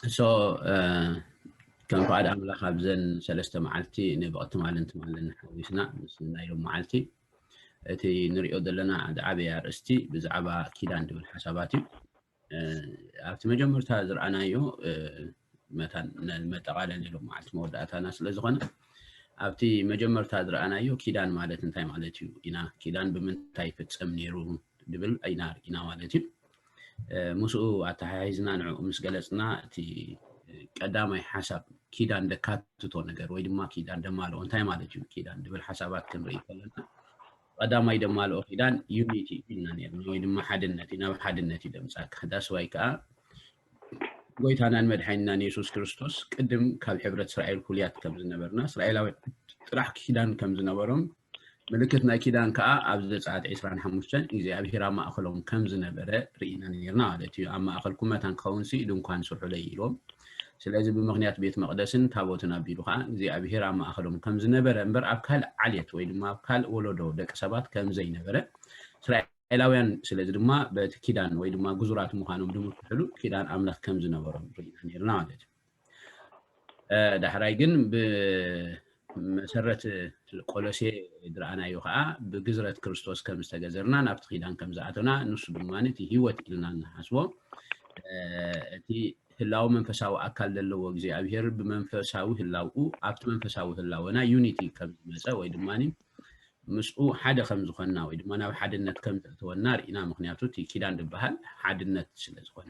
እሶ ከም ፍቓድ ኣምላኽ ኣብዘን ሰለስተ መዓልቲ ንብቕቲ ማልን ትማልን ሓዊስና ምስ ናይ ሎም መዓልቲ እቲ ንሪኦ ዘለና ዝዓበየ ኣርእስቲ ብዛዕባ ኪዳን ድብል ሓሳባት እዩ። ኣብቲ መጀመርታ ዝረኣናዮ መታን መጠቓለሊ ሎም መዓልቲ መወዳእታና ስለ ዝኾነ ኣብቲ መጀመርታ ዝረኣናዮ ኪዳን ማለት እንታይ ማለት እዩ ኢና፣ ኪዳን ብምንታይ ይፍጸም ነይሩ ድብል ኢና ርኢና ማለት እዩ። ምስኡ ኣተሓሒዝና ንዕኡ ምስ ገለጽና እቲ ቀዳማይ ሓሳብ ኪዳን ደካትቶ ነገር ወይ ድማ ኪዳን ደማልኦ እንታይ ማለት እዩ ኪዳን ድብል ሓሳባት ክንርኢ ከለና ቀዳማይ ደማልኦ ኪዳን ዩኒቲ ኢልና ነርና ወይ ድማ ሓድነት እዩ፣ ናብ ሓድነት እዩ ደምጻካ። ዳስዋይ ከዓ ጎይታናን መድሓኒናን የሱስ ክርስቶስ ቅድም ካብ ሕብረት እስራኤል ፍሉያት ከም ዝነበርና እስራኤላውያን ጥራሕ ኪዳን ከም ዝነበሮም ምልክት ናይ ኪዳን ከዓ ኣብ ዘጸኣት ዕስራን ሓሙሽተን እግዚኣብሔር ኣብ ማእኸሎም ከም ዝነበረ ርኢና ነርና ማለት እዩ። ኣብ ማእኸልኩም መታን ክኸውን ሲ ድንኳን ስርሑለይ ኢሎም። ስለዚ ብምኽንያት ቤት መቕደስን ታቦትን ኣቢሉ ከዓ እግዚኣብሔር ኣብ ማእኸሎም ከም ዝነበረ እምበር ኣብ ካልእ ዓሌት ወይ ድማ ኣብ ካልእ ወለዶ ደቂ ሰባት ከም ዘይነበረ እስራኤላውያን ስለዚ ድማ በቲ ኪዳን ወይ ድማ ግዙራት ምዃኖም ድምክሕሉ ኪዳን ኣምላኽ ከም ዝነበሮም ርኢና ነርና ማለት እዩ። ዳሕራይ ግን ብመሰረት ቆሎሴ ዝረኣናዮ ከዓ ብግዝረት ክርስቶስ ከም ዝተገዘርና ናብቲ ኪዳን ከም ዝኣተና ንሱ ድማ እቲ ህይወት ኢልና ንሓስቦ እቲ ህላዊ መንፈሳዊ ኣካል ዘለዎ እግዚኣብሔር ብመንፈሳዊ ህላውኡ ኣብቲ መንፈሳዊ ህላወና ዩኒቲ ከም ዝመፀ ወይ ድማ ምስኡ ሓደ ከም ዝኾንና ወይ ድማ ናብ ሓድነት ከም ዘእተወና ርኢና። ምክንያቱ እቲ ኪዳን ዝበሃል ሓድነት ስለ ዝኾነ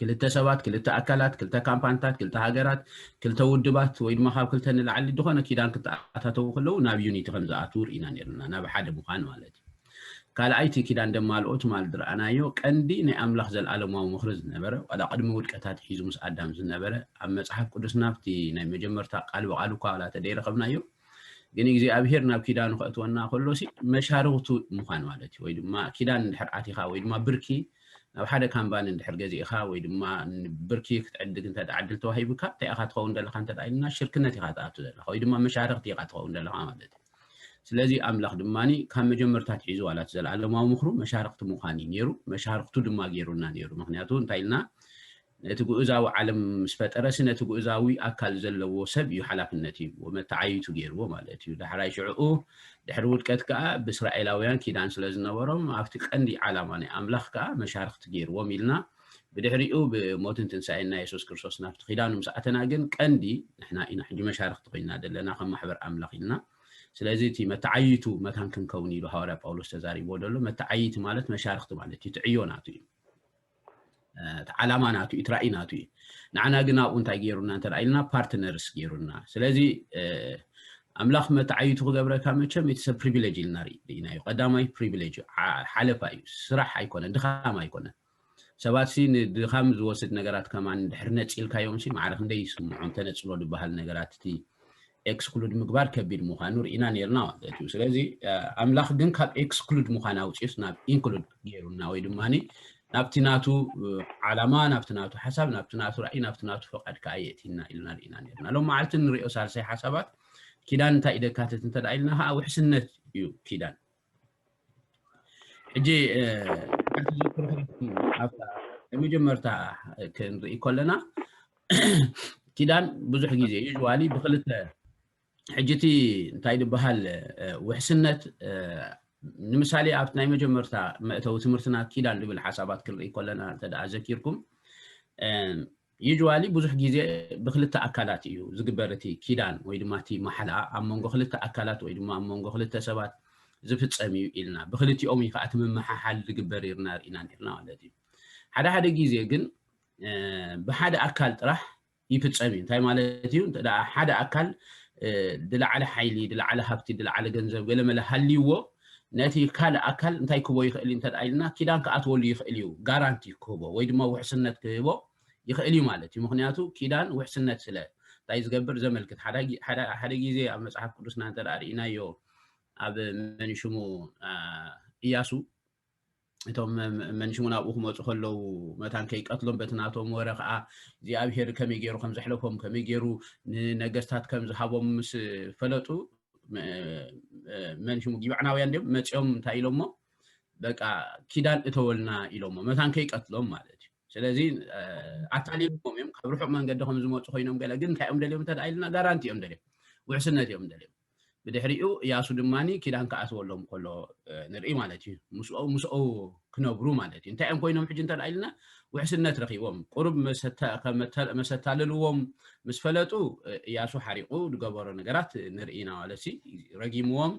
ክልተ ሰባት፣ ክልተ ኣካላት፣ ክልተ ካምፓንታት፣ ክልተ ሃገራት፣ ክልተ ውድባት ወይ ድማ ካብ ክልተ ንላዕሊ ዝኾነ ኪዳን ክተኣታተዉ ከለዉ ናብ ዩኒቲ ከም ዝኣትዉ ርኢና ነርና፣ ናብ ሓደ ምዃን ማለት እዩ። ካልኣይቲ ኪዳን ደማልኦ ትማል ዝረኣናዮ ቀንዲ ናይ ኣምላኽ ዘለኣለማዊ ምኽሪ ዝነበረ ዋላ ቅድሚ ውድቀታት ሒዙ ምስ ኣዳም ዝነበረ ኣብ መጽሓፍ ቅዱስ ናብቲ ናይ መጀመርታ ቃል ብቃል እኳ ዋላ ተደይረኸብናዮ ግን እግዚኣብሔር ናብ ኪዳኑ ከእትወና ከሎ ሲ መሻርክቱ ምዃን ማለት እዩ ወይ ድማ ኪዳን እንድሕር ኣቲኻ ወይ ድማ ብርኪ ናብ ሓደ ካምባኒ እንድሕር ገዚእኻ ወይ ድማ ብርኪ ክትዕድግ እንተ ዕድል ተዋሂቡካ እንታይ ኢኻ ትኸውን ዘለኻ እንተ ኢልና ሽርክነት ኢኻ ትኣቱ ዘለኻ ወይ ድማ መሻርክቲ ኢኻ ትኸውን ዘለኻ ማለት እዩ። ስለዚ ኣምላኽ ድማ ካብ መጀመርታ ትሒዙ ዋላ እቲ ዘለኣለማዊ ምኽሩ መሻርክቲ ምዃን እዩ ነይሩ። መሻርክቱ ድማ ገይሩና ነይሩ። ምክንያቱ እንታይ ኢልና ነቲ ግኡዛዊ ዓለም ምስ ፈጠረሲ ነቲ ግኡዛዊ ኣካል ዘለዎ ሰብ እዩ ሓላፍነት ሂብዎ መተዓይቱ ገይርዎ ማለት እዩ። ዳሕራይ ሽዕኡ ድሕሪ ውድቀት ከዓ ብእስራኤላውያን ኪዳን ስለ ዝነበሮም ኣብቲ ቀንዲ ዓላማ ናይ ኣምላኽ ከዓ መሻርክቲ ገይርዎም ኢልና ብድሕሪኡ ብሞትን ትንሳኤን ናይ የሱስ ክርስቶስ ናብቲ ኪዳኑ ምስ ኣተና ግን ቀንዲ ንሕና ኢና ሕጂ መሻርክቲ ኮይና ዘለና ከም ማሕበር ኣምላኽ ኢልና። ስለዚ እቲ መተዓይቱ መታን ክንከውን ኢሉ ሃዋርያ ጳውሎስ ተዛሪብዎ ዘሎ መተዓይቲ ማለት መሻርክቲ ማለት እዩ። ትዕዮ ናቱ እዩ። እቲ ዓላማ ናቱ እዩ፣ እቲ ራእይ ናቱ እዩ። ንዓና ግን ኣብኡ እንታይ ገይሩና እንተ ኢልና ፓርትነርስ ገይሩና። ስለዚ ኣምላኽ መተዓይቱ ክገብረካ መቸም እቲ ሰብ ፕሪቪሌጅ ኢልና ርኢናዮ። ቀዳማይ ፕሪቪሌጅ ሓለፋ እዩ፣ ስራሕ ኣይኮነ፣ ድኻም ኣይኮነ። ሰባት ሲ ንድኻም ዝወስድ ነገራት ከማን ድሕር ነፂልካዮም ሲ ማዕረ ክንደይ ይስምዖም። ተነፅሎ ዝበሃል ነገራት እቲ ኤክስክሉድ ምግባር ከቢድ ምዃኑ ርኢና ነርና ማለት እዩ። ስለዚ ኣምላኽ ግን ካብ ኤክስክሉድ ምዃን ኣውፅኡስ ናብ ኢንክሉድ ገይሩና ወይ ድማ ናብቲ ናቱ ዓላማ ናብቲ ናቱ ሓሳብ ናብቲ ናቱ ራእይ ናብቲ ናቱ ፈቃድ ከዓ የእቲና ኢልና ርኢና ነርና። ሎም መዓልቲ ንሪኦ ሳልሳይ ሓሳባት ኪዳን እንታይ ኢደካትት እንተ ኢልና ከዓ ውሕስነት እዩ ኪዳን። ሕጂ ሓንቲ ዝክርክርኪ ኣብታ መጀመርታ ክንርኢ ከለና ኪዳን ብዙሕ ግዜ ዩዋሊ ብክልተ ሕጂ እቲ እንታይ ዝበሃል ውሕስነት ንምሳሌ ኣብቲ ናይ መጀመርታ መእተዊ ትምህርትና ኪዳን ዝብል ሓሳባት ክንርኢ ከለና እንተ ዘኪርኩም ዩዋሊ ብዙሕ ግዜ ብክልተ ኣካላት እዩ ዝግበር እቲ ኪዳን ወይ ድማ እቲ ማሓላ ኣብ መንጎ ክልተ ኣካላት ወይ ድማ ኣብ መንጎ ክልተ ሰባት ዝፍፀም እዩ ኢልና ብክልቲኦም እዩ ከዓ እቲ ምምሓሓል ዝግበር ኢልና ርኢና ነርና ማለት እዩ። ሓደ ሓደ ግዜ ግን ብሓደ ኣካል ጥራሕ ይፍፀም እዩ። እንታይ ማለት እዩ? እንተ ሓደ ኣካል ዝለዓለ ሓይሊ፣ ዝለዓለ ሃብቲ፣ ዝለዓለ ገንዘብ ገለመለ ሃልይዎ ነቲ ካልእ ኣካል እንታይ ክቦ ይኽእል እዩ እንተ ኢልና ኪዳን ክኣትወሉ ይኽእል እዩ። ጋራንቲ ክህቦ ወይ ድማ ውሕስነት ክህቦ ይኽእል እዩ ማለት እዩ። ምክንያቱ ኪዳን ውሕስነት ስለ እንታይ ዝገብር ዘመልክት ሓደ ግዜ ኣብ መፅሓፍ ቅዱስና እንተ ርኢናዮ ኣብ መንሽሙ እያሱ እቶም መንሽሙ ናብኡ ክመፁ ከለዉ መታን ከይቀትሎም በቲ ናቶም ወረ ከዓ እግዚኣብሄር ከመይ ገይሩ ከም ዘሕለፎም ከመይ ገይሩ ንነገስታት ከም ዝሃቦም ምስ ፈለጡ መንሽሙ ጊብዕናውያን ድም መፂኦም እንታይ ኢሎሞ በቃ ኪዳን እተወልና ኢሎሞ መታን ከይቀትሎም ማለት እዩ። ስለዚ ኣታሊልዎም እዮም። ካብ ርሑቕ መንገዲ ከም ዝመፁ ኮይኖም ገለ ግን እንታይ እዮም ደልዮም እንተ ኢልና ጋራንቲ እዮም ደልዮም፣ ውሕስነት እዮም ደልዮም። ብድሕሪኡ እያሱ ድማ ኪዳን ክኣትወሎም ከሎ ንርኢ ማለት እዩ። ምስኡ ክነብሩ ማለት እዩ። እንታይ እዮም ኮይኖም ሕጂ እንተ ኢልና ውሕስነት ረኪቦም ቁሩብ መሰታልልዎም ምስ ፈለጡ እያሱ ሓሪቑ ዝገበሮ ነገራት ንርኢ ኢና ማለት ረጊምዎም።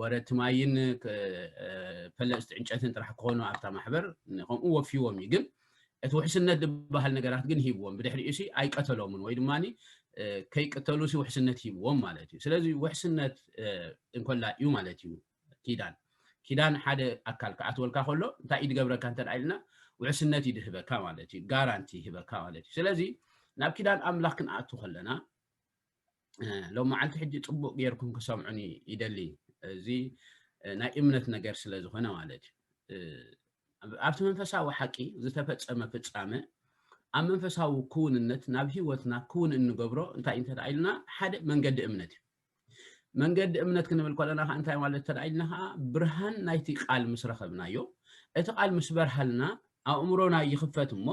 ወረቲ ማይን ፈለፅቲ ዕንጨትን ጥራሕ ክኾኑ ኣብታ ማሕበር ከምኡ ወፊዎም እዩ። ግን እቲ ውሕስነት ዝበሃል ነገራት ግን ሂብዎም። ብድሕሪኡ ሲ ኣይቀተሎምን ወይ ድማ ከይቅተሉ ሲ ውሕስነት ሂብዎም ማለት እዩ። ስለዚ ውሕስነት እንኮላ እዩ ማለት እዩ። ኪዳን ኪዳን ሓደ ኣካል ክኣትወልካ ከሎ እንታይ እዩ ዝገብረካ እንተ ኢልና ውሕስነት እዩ ዝህበካ ማለት እዩ። ጋራንቲ ይህበካ ማለት እዩ። ስለዚ ናብ ኪዳን ኣምላኽ ክንኣቱ ከለና ሎም መዓልቲ ሕጂ ፅቡቅ ጌርኩም ክሰምዑኒ ይደሊ። እዚ ናይ እምነት ነገር ስለ ዝኾነ ማለት እዩ። ኣብቲ መንፈሳዊ ሓቂ ዝተፈፀመ ፍፃመ ኣብ መንፈሳዊ ክውንነት ናብ ህይወትና ክውን እንገብሮ እንታይ እንተ ኢልና ሓደ መንገዲ እምነት እዩ። መንገዲ እምነት ክንብል ከለና ከዓ እንታይ ማለት እንተ ኢልና ከዓ ብርሃን ናይቲ ቃል ምስ ረኸብናዮ እቲ ቃል ምስ በርሃልና ኣእምሮና ይኽፈት እሞ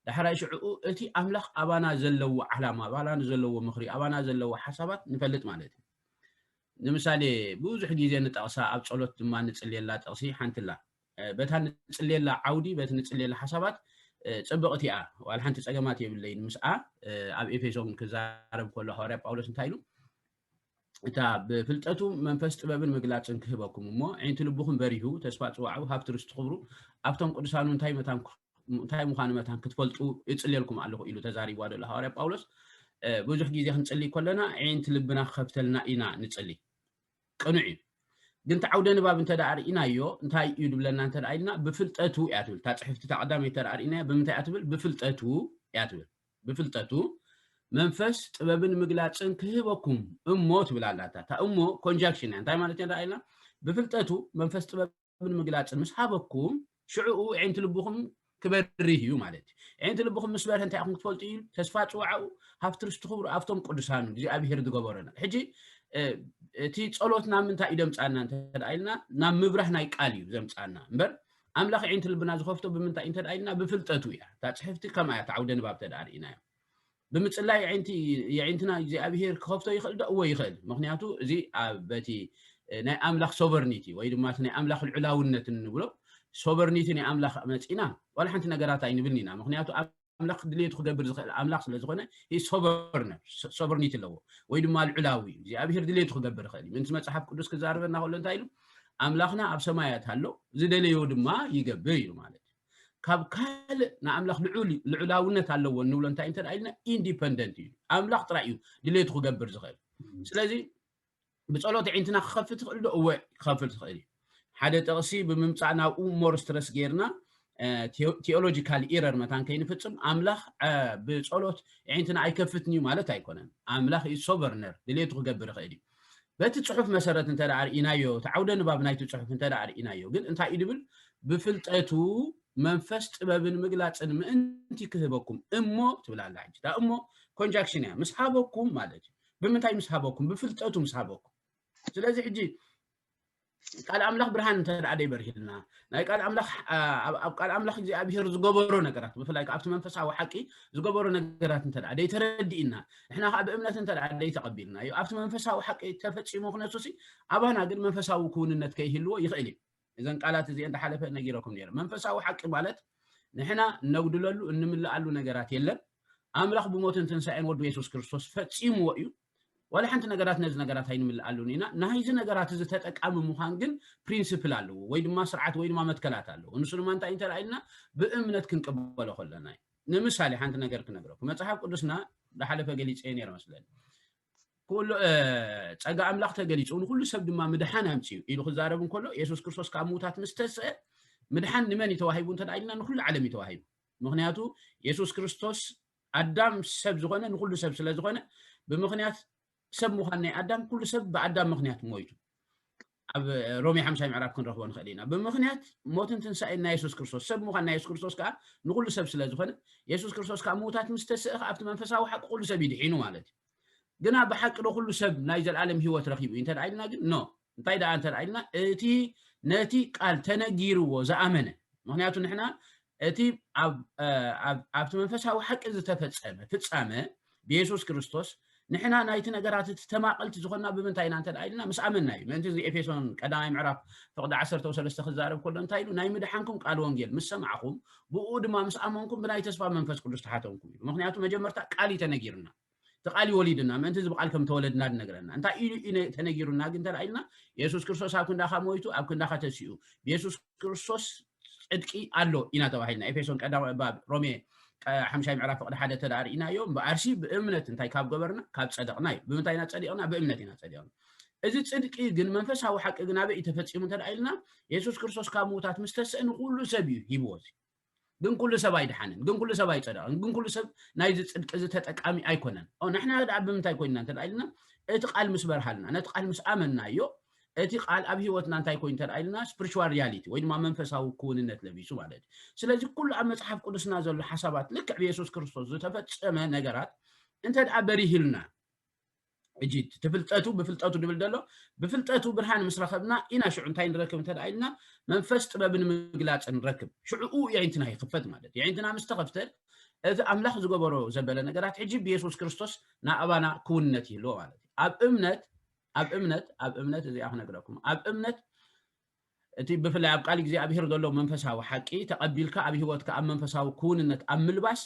ዳሕራይ ሽዕኡ እቲ ኣምላኽ ኣባና ዘለዎ ዓላማ ኣባና ዘለዎ ምኽሪ ኣባና ዘለዎ ሓሳባት ንፈልጥ ማለት እዩ። ንምሳሌ ብዙሕ ግዜ ንጠቕሳ ኣብ ጸሎት ድማ ንጽልየላ ጥቕሲ ሓንትላ በታ ንጽልየላ ዓውዲ በቲ ንጽልየላ ሓሳባት ጽብቕቲ እያ። ዋላ ሓንቲ ጸገማት የብለይን ምስኣ። ኣብ ኤፌሶን ክዛረብ ከሎ ሃዋርያ ጳውሎስ እንታይ ኢሉ? እታ ብፍልጠቱ መንፈስ ጥበብን ምግላጽን ክህበኩም እሞ ዕንቲ ልብኹም በሪሁ ተስፋ ጽዋዕኡ ሃብቲ ርስቲ ክብሩ ኣብቶም ቅዱሳኑ እንታይ መታን እንታይ ምዃኑ መታን ክትፈልጡ እጽልየልኩም ኣለኹ ኢሉ ተዛሪብዋ ዘሎ ሃዋርያ ጳውሎስ። ብዙሕ ግዜ ክንጽሊ ከለና ዕንቲ ልብና ክኸፍተልና ኢና ንጽሊ። ቅኑዕ እዩ። ግን እቲ ዓውደ ንባብ እንተ ደኣ ርኢናዮ እንታይ እዩ ድብለና እንተ ደኣ ኢልና ብፍልጠቱ እያ ትብል እታ ጽሕፍቲ እታ ቀዳመይ እተ ደኣ ርኢናዮ ብምንታይ እያ ትብል ብፍልጠቱ እያ ትብል። ብፍልጠቱ መንፈስ ጥበብን ምግላጽን ክህበኩም እሞ ትብል ኣላ እታ እሞ ኮንጃክሽን እያ እንታይ ማለት እያ ኢልና ብፍልጠቱ መንፈስ ጥበብን ምግላጽን ምስ ሃበኩም ሽዕኡ ዕንቲ ልብኹም ክበርህ እዩ ማለት እዩ። ዕንቲ ልብኹም ምስ በርህ እንታይ ኢኹም ክትፈልጡ እዩ ተስፋ ጽዋዕኡ ሃብቲ ርስቲ ክብሩ ኣብቶም ቅዱሳኑ እግዚኣብሄር ዝገበረና ሕጂ እቲ ጸሎት ናብ ምንታይ እዩ ደምጻና እንተ ኢልና ናብ ምብራህ ናይ ቃል እዩ ዘምጻና እምበር ኣምላኽ ዕንቲ ልብና ዝኸፍቶ ብምንታይ እንተ ኢልና ብፍልጠቱ እያ እታ ጽሕፍቲ ከምኣ እያ ዓውደ ንባብ ተደኣ ርኢናዮ ብምጽላይ የዒንትና እግዚኣብሄር ክኸፍቶ ይኽእል ዶ እወ ይኽእል ምክንያቱ እዚ በቲ ናይ ኣምላኽ ሶቨርኒቲ ወይ ድማ ናይ ኣምላኽ ልዑላውነት እንብሎ ሶቨርኒቲ ናይ ኣምላኽ መፂና ዋላ ሓንቲ ነገራት ኣይንብልን ኢና ምክንያቱ ኣምላኽ ድሌቱ ክገብር ዝኽእል ኣምላኽ ስለ ዝኾነ ሶቨርኒቲ ኣለዎ ወይ ድማ ልዑላዊ እዩ እግዚኣብሄር ድሌቱ ክገብር ይኽእል እዩ ምንቲ መፅሓፍ ቅዱስ ክዛረበና ከሎ እንታይ ኢሉ ኣምላኽና ኣብ ሰማያት ኣሎ ዝደለዮ ድማ ይገብር ኢሉ ማለት እዩ ካብ ካልእ ንኣምላኽ ልዑላውነት ኣለዎ እንብሎ እንታይ እንተ ኢልና ኢንዲፐንደንት እዩ ኣምላኽ ጥራይ እዩ ድሌቱ ክገብር ዝኽእል ስለዚ ብጸሎት ዕንትና ክኸፍት ትኽእል ዶ እወ ክኸፍል ትኽእል እዩ ሓደ ጥቕሲ ብምምፃእ ናብኡ ሞር ስትረስ ጌርና ቴኦሎጂካል ኢረር መታን ከይንፍፅም ኣምላኽ ብፀሎት ዕንትና ኣይከፍትን እዩ ማለት ኣይኮነን ኣምላኽ እዩ ሶቨርነር ድሌቱ ክገብር ይኽእል እዩ በቲ ፅሑፍ መሰረት እንተ ርኢናዮ እቲ ዓውደ ንባብ ናይቲ ፅሑፍ እንተ ርኢናዮ ግን እንታይ እዩ ድብል ብፍልጠቱ መንፈስ ጥበብን ምግላፅን ምእንቲ ክህበኩም እሞ ትብል ኣላ ሕጂ እሞ ኮንጃክሽን እያ ምስ ሃበኩም ማለት እዩ ብምንታይ ምስ ሃበኩም ብፍልጠቱ ምስ ሃበኩም ስለዚ ሕጂ ቃል ኣምላኽ ብርሃን እንተ ደኣ ደይበርሂልና ናይ ቃል ኣምላኽ ኣብ ቃል ኣምላኽ እግዚኣብሄር ዝገበሮ ነገራት ብፍላይ ኣብቲ መንፈሳዊ ሓቂ ዝገበሮ ነገራት እንተ ደኣ ደይተረዲእና ንሕና ከዓ ብእምነት እንተ ደኣ ደይተቐቢልናዮ ኣብቲ መንፈሳዊ ሓቂ ተፈጺሙ ክነሱሲ ኣባና ግን መንፈሳዊ ክውንነት ከይህልዎ ይኽእል እዩ እዘን ቃላት እዚአን ዝሓለፈ ነጊረኩም ነይረ መንፈሳዊ ሓቂ ማለት ንሕና ነጉድለሉ እንምልኣሉ ነገራት የለን ኣምላኽ ብሞትን ትንሳኤን ወዱ የሱስ ክርስቶስ ፈጺምዎ እዩ ዋላ ሓንቲ ነገራት ነዚ ነገራት ኣይንምልኣሉን ኢና ናይዚ ነገራት እዚ ተጠቃሚ ምዃን ግን ፕሪንስፕል ኣለዎ ወይ ድማ ስርዓት ወይ ድማ መትከላት ኣለዎ ንሱ ድማ እንታይ እንተ ኢልና ብእምነት ክንቅበሎ ከለና እዩ ንምሳሌ ሓንቲ ነገር ክነግረኩ መፅሓፍ ቅዱስና ዝሓለፈ ገሊፀ ነይረ መስለኒ ኩሉ ጸጋ ኣምላኽ ተገሊጹ ንኩሉ ሰብ ድማ ምድሓን ኣምጺኡ ኢሉ ክዛረብ እንከሎ የሱስ ክርስቶስ ካብ ምውታት ምስ ተስአ ምድሓን ንመን እዩ ተዋሂቡ እንተ ኢልና ንኩሉ ዓለም እዩ ተዋሂቡ ምክንያቱ የሱስ ክርስቶስ ኣዳም ሰብ ዝኾነ ንኩሉ ሰብ ስለ ዝኾነ ብምክንያት ሰብ ምዃን ናይ ኣዳም ኩሉ ሰብ ብኣዳም ምክንያት ሞይቱ ኣብ ሮሜ ሓምሳይ ምዕራፍ ክንረኽቦ ንኽእል ኢና ብምኽንያት ሞትን ትንሳኤን ናይ የሱስ ክርስቶስ ሰብ ምዃን ናይ የሱስ ክርስቶስ ከዓ ንኩሉ ሰብ ስለ ዝኾነ የሱስ ክርስቶስ ካብ ምውታት ምስ ተስእኽ ኣብቲ መንፈሳዊ ሓቂ ኩሉ ሰብ ይድሒኑ ማለት እዩ ግና ብሓቂ ዶ ኩሉ ሰብ ናይ ዘለኣለም ህይወት ረኺቡ እዩ እንተ ኢልና ግን ኖ እንታይ ደኣ እንተ ኢልና እቲ ነቲ ቃል ተነጊርዎ ዝኣመነ ምክንያቱ ንሕና እቲ ኣብቲ መንፈሳዊ ሓቂ ዝተፈፀመ ፍፃመ ብየሱስ ክርስቶስ ንሕና ናይቲ ነገራት እቲ ተማቐልቲ ዝኾንና ብምንታይ ኢና እንተ ኢልና ምስ ኣመንና እዩ። ምእንቲ እዚ ኤፌሶን ቀዳማይ ምዕራፍ ፍቕዲ ዓሰርተ ሰለስተ ክዛረብ ከሎ እንታይ ኢሉ? ናይ ምድሓንኩም ቃል ወንጌል ምስ ሰማዕኹም ብኡ ድማ ምስ ኣመንኩም ብናይ ተስፋ መንፈስ ቅዱስ ተሓተምኩም ኢሉ። ምክንያቱ መጀመርታ ቃል እዩ ተነጊሩና፣ እቲ ቃል እዩ ወሊድና። ምእንቲ እዚ ብቃል ከም ተወለድና ዝነግረና እንታይ ኢሉ እዩ ተነጊሩና? ግን እንተ ኢልና የሱስ ክርስቶስ ኣብ ክንዳኻ ሞይቱ ኣብ ክንዳኻ ተሲኡ ብየሱስ ክርስቶስ ፅድቂ ኣሎ ኢና ተባሂልና። ኤፌሶን ቀዳማይ ባብ ሮሜ ሓምሻይ ምዕራፍ ፍቕዲ ሓደ ተዳ ርኢናዮ። እምበኣርሲ ብእምነት እንታይ ካብ ገበርና? ካብ ጸደቕና እዩ። ብምንታይ ኢና ጸዲቕና? ብእምነት ኢና ጸዲቕና። እዚ ጽድቂ ግን መንፈሳዊ ሓቂ ግን ኣበይ እዩ ተፈጺሙ እንተ ኢልና የሱስ ክርስቶስ ካብ ምዉታት ምስ ተስአ ንኹሉ ሰብ እዩ ሂብዎ። እዚ ግን ኩሉ ሰብ ኣይድሓንን፣ ግን ኩሉ ሰብ ኣይጸደቐን፣ ግን ኩሉ ሰብ ናይዚ ጽድቂ እዚ ተጠቃሚ ኣይኮነን። ንሕና ደኣ ብምንታይ ኮይንና እንተ ኢልና እቲ ቃል ምስ በርሃልና፣ ነቲ ቃል ምስ ኣመንናዮ እቲ ቃል ኣብ ህይወትና እንታይ ኮይኑ እንተ ኢልና ስፕሪቹዋል ሪያሊቲ ወይ ድማ መንፈሳዊ ክውንነት ለቢሱ ማለት እዩ። ስለዚ ኩሉ ኣብ መፅሓፍ ቅዱስና ዘሎ ሓሳባት ልክዕ ብየሱስ ክርስቶስ ዝተፈፀመ ነገራት እንተ ደኣ በሪህልና እጂ ትፍልጠቱ ብፍልጠቱ ድብል ዘሎ ብፍልጠቱ ብርሃን ምስ ረኸብና ኢና ሽዑ እንታይ ንረክብ እንተ ኢልና መንፈስ ጥበብ ንምግላፅ ንረክብ። ሽዑኡ የዒንትና ይኽፈት ማለት እዩ። የዒንትና ምስ ተኸፍተ እቲ ኣምላኽ ዝገበሮ ዘበለ ነገራት ሕጂ ብየሱስ ክርስቶስ ንኣባና ክውንነት ይህልዎ ማለት እዩ። ኣብ እምነት ኣብ እምነት ኣብ እምነት እዚኣ ክነግረኩም ኣብ እምነት እቲ ብፍላይ ኣብ ቃል እግዚኣብሔር ዘሎ መንፈሳዊ ሓቂ ተቐቢልካ ኣብ ህይወትካ ኣብ መንፈሳዊ ክውንነት ኣብ ምልባስ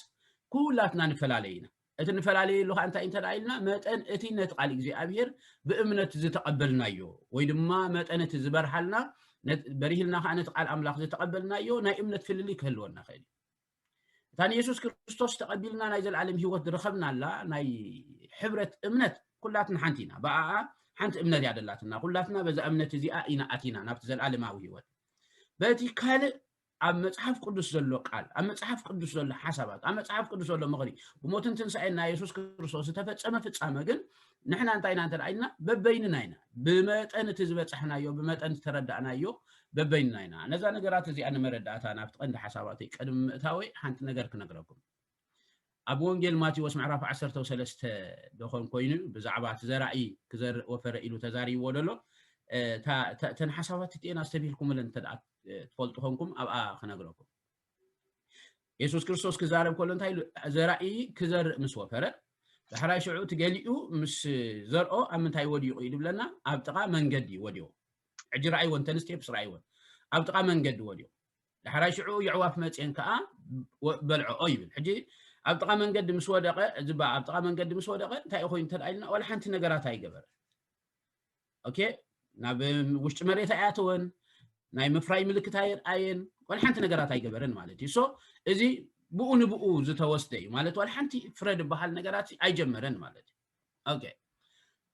ኩላትና ንፈላለየ ኢና። እቲ ንፈላለየሉ ከዓ እንታይ እንተ ኢልና መጠን እቲ ነቲ ቃል እግዚኣብሔር ብእምነት ዝተቐበልናዮ ወይ ድማ መጠን እቲ ዝበርሃልና በሪህልና ከዓ ነቲ ቃል ኣምላኽ ዝተቐበልናዮ ናይ እምነት ፍልልይ ክህልወና ክእል እዩ። እታ ንየሱስ ክርስቶስ ተቐቢልና ናይ ዘለዓለም ህይወት ዝረኸብናላ ናይ ሕብረት እምነት ኩላትና ሓንቲ ኢና። ብኣኣ ሓንቲ እምነት እያ ደላትና። ኩላትና በዛ እምነት እዚኣ ኢና ኣቲና ናብቲ ዘለዓለማዊ ህይወት። በቲ ካልእ ኣብ መጽሓፍ ቅዱስ ዘሎ ቃል፣ ኣብ መጽሓፍ ቅዱስ ዘሎ ሓሳባት፣ ኣብ መጽሓፍ ቅዱስ ዘሎ ምኽሪ፣ ብሞትን ትንሳኤን ናይ የሱስ ክርስቶስ ዝተፈጸመ ፍጻመ ግን ንሕና እንታይ ኢና እንተ ኢልና በበይንና ኢና። ብመጠን እቲ ዝበጻሕናዮ፣ ብመጠን ዝተረዳእናዮ በበይንና ኢና። ነዛ ነገራት እዚኣ ንመረዳእታ ናብቲ ቀንዲ ሓሳባተይ ቅድሚ ምእታወይ ሓንቲ ነገር ክነግረኩም። ኣብ ወንጌል ማቴዎስ ምዕራፍ ዓሰርተ ሰለስተ ዶኾን ኮይኑ ብዛዕባ እቲ ዘራኢ ክዘርእ ወፈረ ኢሉ ተዛሪብዎ ደሎ። እተን ሓሳባት እቲኤን ኣስተብሂልኩምለን እንተ ትፈልጡ ኾንኩም ኣብኣ ክነግረኩም። የሱስ ክርስቶስ ክዛረብ ከሎ እንታይ ኢሉ? ዘራኢ ክዘርእ ምስ ወፈረ ዳሕራይ ሽዑ እቲ ገሊኡ ምስ ዘርኦ ኣብ ምንታይ ወዲቑ እዩ ድብለና? ኣብ ጥቓ መንገዲ ወዲቑ። ሕጂ ረኣይወን፣ ተን ስቴፕስ ረኣይወን። ኣብ ጥቓ መንገዲ ወዲቑ። ዳሕራይ ሽዑ የዕዋፍ መፅየን ከዓ በልዐኦ ይብል። ሕጂ ኣብ ጥቓ መንገዲ ምስ ወደቐ፣ እዚ ኣብ ጥቓ መንገዲ ምስ ወደቐ እንታይ ኮይኑ እንተ ኢልና ዋላ ሓንቲ ነገራት ኣይገበረ። ኦኬ፣ ናብ ውሽጢ መሬት ኣይኣተወን፣ ናይ ምፍራይ ምልክት ኣየርኣየን፣ ዋላ ሓንቲ ነገራት ኣይገበረን ማለት እዩ። ሶ እዚ ብኡ ንብኡ ዝተወስደ እዩ ማለት ዋላ ሓንቲ ፍረ ዝበሃል ነገራት ኣይጀመረን ማለት እዩ። ኦኬ፣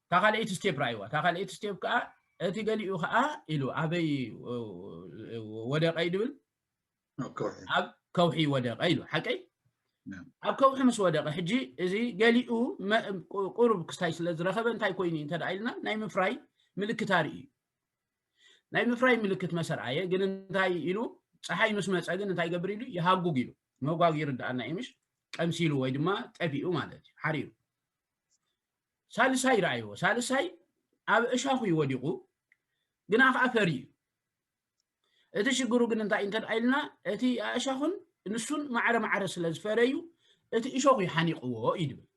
እታ ካልኣይቲ ስቴፕ ረኣይዋ። እታ ካልኣይቲ ስቴፕ ከዓ እቲ ገሊኡ ከዓ ኢሉ ኣበይ ወደቀ ይድብል ኣብ ከውሒ ወደቀ ኢሉ ሓቀይ ኣብ ከውሒ ምስ ወደቀ ሕጂ እዚ ገሊኡ ቁሩብ ክስታይ ስለ ዝረኸበ እንታይ ኮይኑ እንተ ኢልና ናይ ምፍራይ ምልክት ኣርኢ እዩ። ናይ ምፍራይ ምልክት መሰ ረኣየ ግን እንታይ ኢሉ ፀሓይ ምስ መፀ ግን እንታይ ይገብር ኢሉ ይሃጉግ ኢሉ። መጓግ ይርዳኣና እዩ ምሽ ቀምሲሉ ወይ ድማ ጠፊኡ ማለት እዩ ሓሪሩ። ሳልሳይ ረኣይዎ። ሳልሳይ ኣብ እሻኹ እዩ ወዲቑ ግና ከዓ ፈርዩ እዩ። እቲ ሽግሩ ግን እንታይ እንተ ኢልና እቲ ኣእሻኹን ንሱን ማዕረ ማዕረ ስለ ዝፈረዩ እቲ እሾኹ እዩ ሓኒቕዎ እዩ ድብል።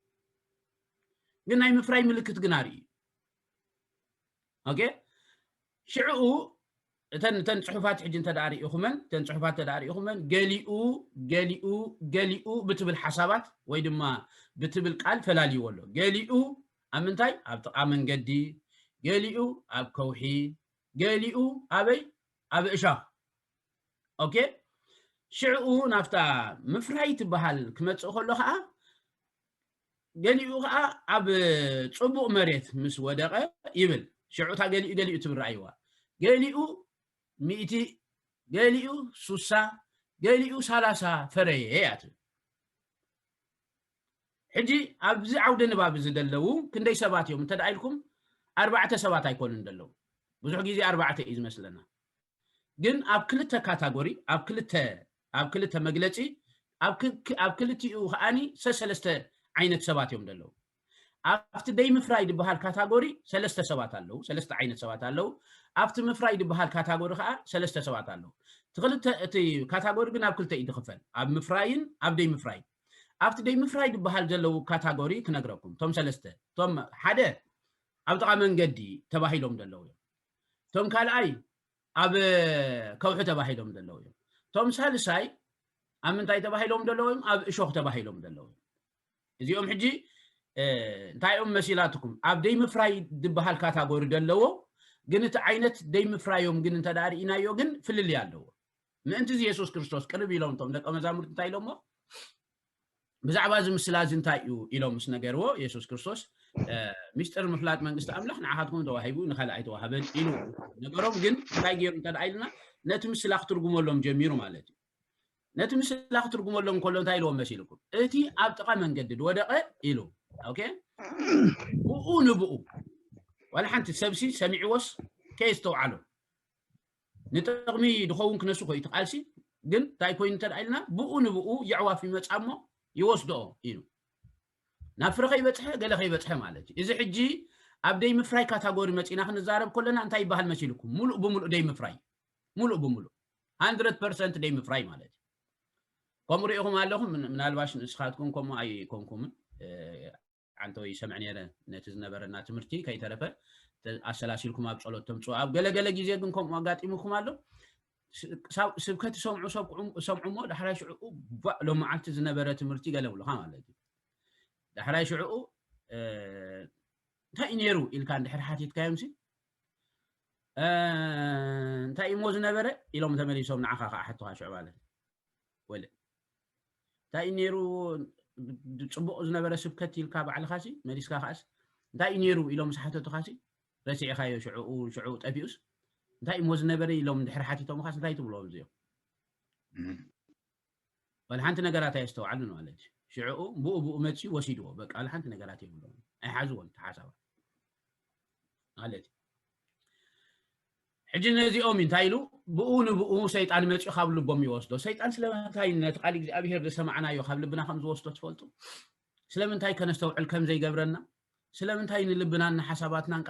ግን ናይ ምፍራይ ምልክት ግን ኣርኢ። ኦኬ፣ ሽዕኡ እተን እተን ጽሑፋት ሕጂ እንተ ርኢኹመን እተን ጽሑፋት እንተ ርኢኹመን ገሊኡ ገሊኡ ገሊኡ ብትብል ሓሳባት ወይ ድማ ብትብል ቃል ፈላልይዎ ኣሎ። ገሊኡ ኣብ ምንታይ? ኣብ ጥቓ መንገዲ፣ ገሊኡ ኣብ ከውሒ፣ ገሊኡ ኣበይ? ኣብ እሻኽ። ኦኬ፣ ሽዕኡ ናብታ ምፍራይ ትበሃል ክመጽእ ከሎ ከዓ ገሊኡ ከዓ ኣብ ጽቡቕ መሬት ምስ ወደቐ ይብል። ሽዑ እታ ገሊኡ ገሊኡ ትብል ረኣይዋ። ገሊኡ ሚእቲ፣ ገሊኡ ሱሳ፣ ገሊኡ ሰላሳ ፈረየ እያ ትብል። ሕጂ ኣብዚ ዓውደ ንባብ እዚ ዘለዉ ክንደይ ሰባት እዮም እንተ ኢልኩም ኣርባዕተ ሰባት ኣይኮኑን ዘለዉ። ብዙሕ ግዜ ኣርባዕተ እዩ ዝመስለና። ግን ኣብ ክልተ ካታጎሪ ኣብ ክልተ ኣብ ክልተ መግለፂ ኣብ ክልቲኡ ከዓኒ ሰሰለስተ ዓይነት ሰባት እዮም ዘለዉ። ኣብቲ ደይ ምፍራይ ዝበሃል ካታጎሪ ሰለስተ ሰባት ኣለዉ፣ ሰለስተ ዓይነት ሰባት ኣለዉ። ኣብቲ ምፍራይ ዝበሃል ካታጎሪ ከዓ ሰለስተ ሰባት ኣለዉ። ክልተ፣ እቲ ካታጎሪ ግን ኣብ ክልተ እዩ ዝኽፈል፣ ኣብ ምፍራይን ኣብ ደይ ምፍራይ። ኣብቲ ደይ ምፍራይ ዝበሃል ዘለዉ ካታጎሪ ክነግረኩም፣ እቶም ሰለስተ፣ እቶም ሓደ ኣብ ጥቓ መንገዲ ተባሂሎም ዘለዉ እዮም። እቶም ካልኣይ ኣብ ከውሒ ተባሂሎም ዘለዉ እዮም። እቶም ሳልሳይ ኣብ ምንታይ ተባሂሎም ዘለዉ እዮም? ኣብ እሾኽ ተባሂሎም ዘለዉ እዮም። እዚኦም ሕጂ እንታይ እዮም መሲላትኩም? ኣብ ደይ ምፍራይ ዝበሃል ካታጎሪ ዘለዎ፣ ግን እቲ ዓይነት ደይ ምፍራዮም ግን እንተ ደኣ ርኢናዮ ግን ፍልልይ ኣለዎ። ምእንቲ እዚ የሱስ ክርስቶስ ቅርብ ኢሎም እቶም ደቀ መዛሙርቲ እንታይ ኢሎሞ? ብዛዕባ እዚ ምስላ እዚ እንታይ እዩ ኢሎም ምስ ነገርዎ፣ የሱስ ክርስቶስ፣ ሚስጥር ምፍላጥ መንግስቲ ኣምላኽ ንዓኻትኩም ተዋሂቡ፣ ንኻልእ ኣይተዋህበን ኢሉ ነገሮም። ግን እንታይ ገይሩ እንተ ደኣ ኢልና፣ ነቲ ምስላ ክትርጉመሎም ጀሚሩ ማለት እዩ። ነቲ ምስላ ክትርጉመሎም ከሎ እንታይ ኢልዎም መሲልኩም? እቲ ኣብ ጥቓ መንገዲ ዝወደቐ ኢሉ። ኦኬ፣ ብኡ ንብኡ ዋላ ሓንቲ ሰብሲ ሰሚዕዎስ ከየስተውዓሎ ንጥቕሚ ድኸውን ክነሱ ኮዩ እቲ ቃልሲ። ግን እንታይ ኮይኑ እንተ ደኣ ኢልና፣ ብኡ ንብኡ የዕዋፍ ይመጻ እሞ ይወስድኦ ኢሉ። ናብ ፍረ ከይበጽሐ ገለ ከይበጽሐ ማለት እዩ። እዚ ሕጂ ኣብ ደይ ምፍራይ ካታጎሪ መጺና ክንዛረብ ከለና እንታይ ይበሃል መሲልኩም? ሙሉእ ብምሉእ ደይ ምፍራይ፣ ሙሉእ ብምሉእ ሃንድረድ ፐርሰንት ደይ ምፍራይ ማለት እዩ። ከምኡ ርኢኹም ኣለኹም። ምናልባሽ ንስኻትኩም ከምኡ ኣይኮንኩምን። ዓንተወይ ይሰምዕ ነይረ፣ ነቲ ዝነበረና ትምህርቲ ከይተረፈ ኣሰላሲልኩም ኣብ ጸሎት ተምጽኡ። ኣብ ገለገለ ግዜ ግን ከምኡ ኣጋጢሙኩም ኣሎ። ስብከት ይሰምዑ ሰምዑ እሞ ዳሕራይ ሽዕኡ ሎም መዓልቲ ዝነበረ ትምህርቲ ገለ ብሉኻ ማለት እዩ። ዳሕራይ ሽዕኡ እንታይ እዩ ነይሩ ኢልካ እንድሕር ሓቲትካዮም ሲ እንታይ እሞ ዝነበረ ኢሎም ተመሊሶም ንዓኻ ከዓ ሕቶኻ ሽዑ ማለት ወለ እንታይ እዩ ነይሩ ጽቡቕ ዝነበረ ስብከት ኢልካ ባዕልኻ ሲ መሊስካ ከዓስ እንታይ እዩ ነይሩ ኢሎም ዝሓተቱኻ ሲ ረሲዕኻዮ ሽዑኡ ሽዑ ጠፊኡስ እንታይ እሞ ዝነበረ ኢሎም ድሕሪ ሓቲቶምኻስ እንታይ ትብሎም እዚኦም ወላ ሓንቲ ነገራት ኣየስተውዓሉን ማለት እዩ። ሽዕኡ ብኡ ብኡ መፂኡ ወሲድዎ በቃ ወላ ሓንቲ ነገራት የብሎም ኣይሓዝዎን ተሓሳባት ማለት እዩ። ሕጂ ነዚኦም እንታይ ኢሉ ብኡ ንብኡ ሰይጣን መፂኡ ካብ ልቦም ይወስዶ። ሰይጣን ስለምንታይ ነቲ ቃል እግዚኣብሄር ዝሰማዕናዮ ካብ ልብና ከም ዝወስዶ ትፈልጡ? ስለምንታይ ከነስተውዕል ከም ዘይገብረና ስለምንታይ ንልብናን ንሓሳባትናን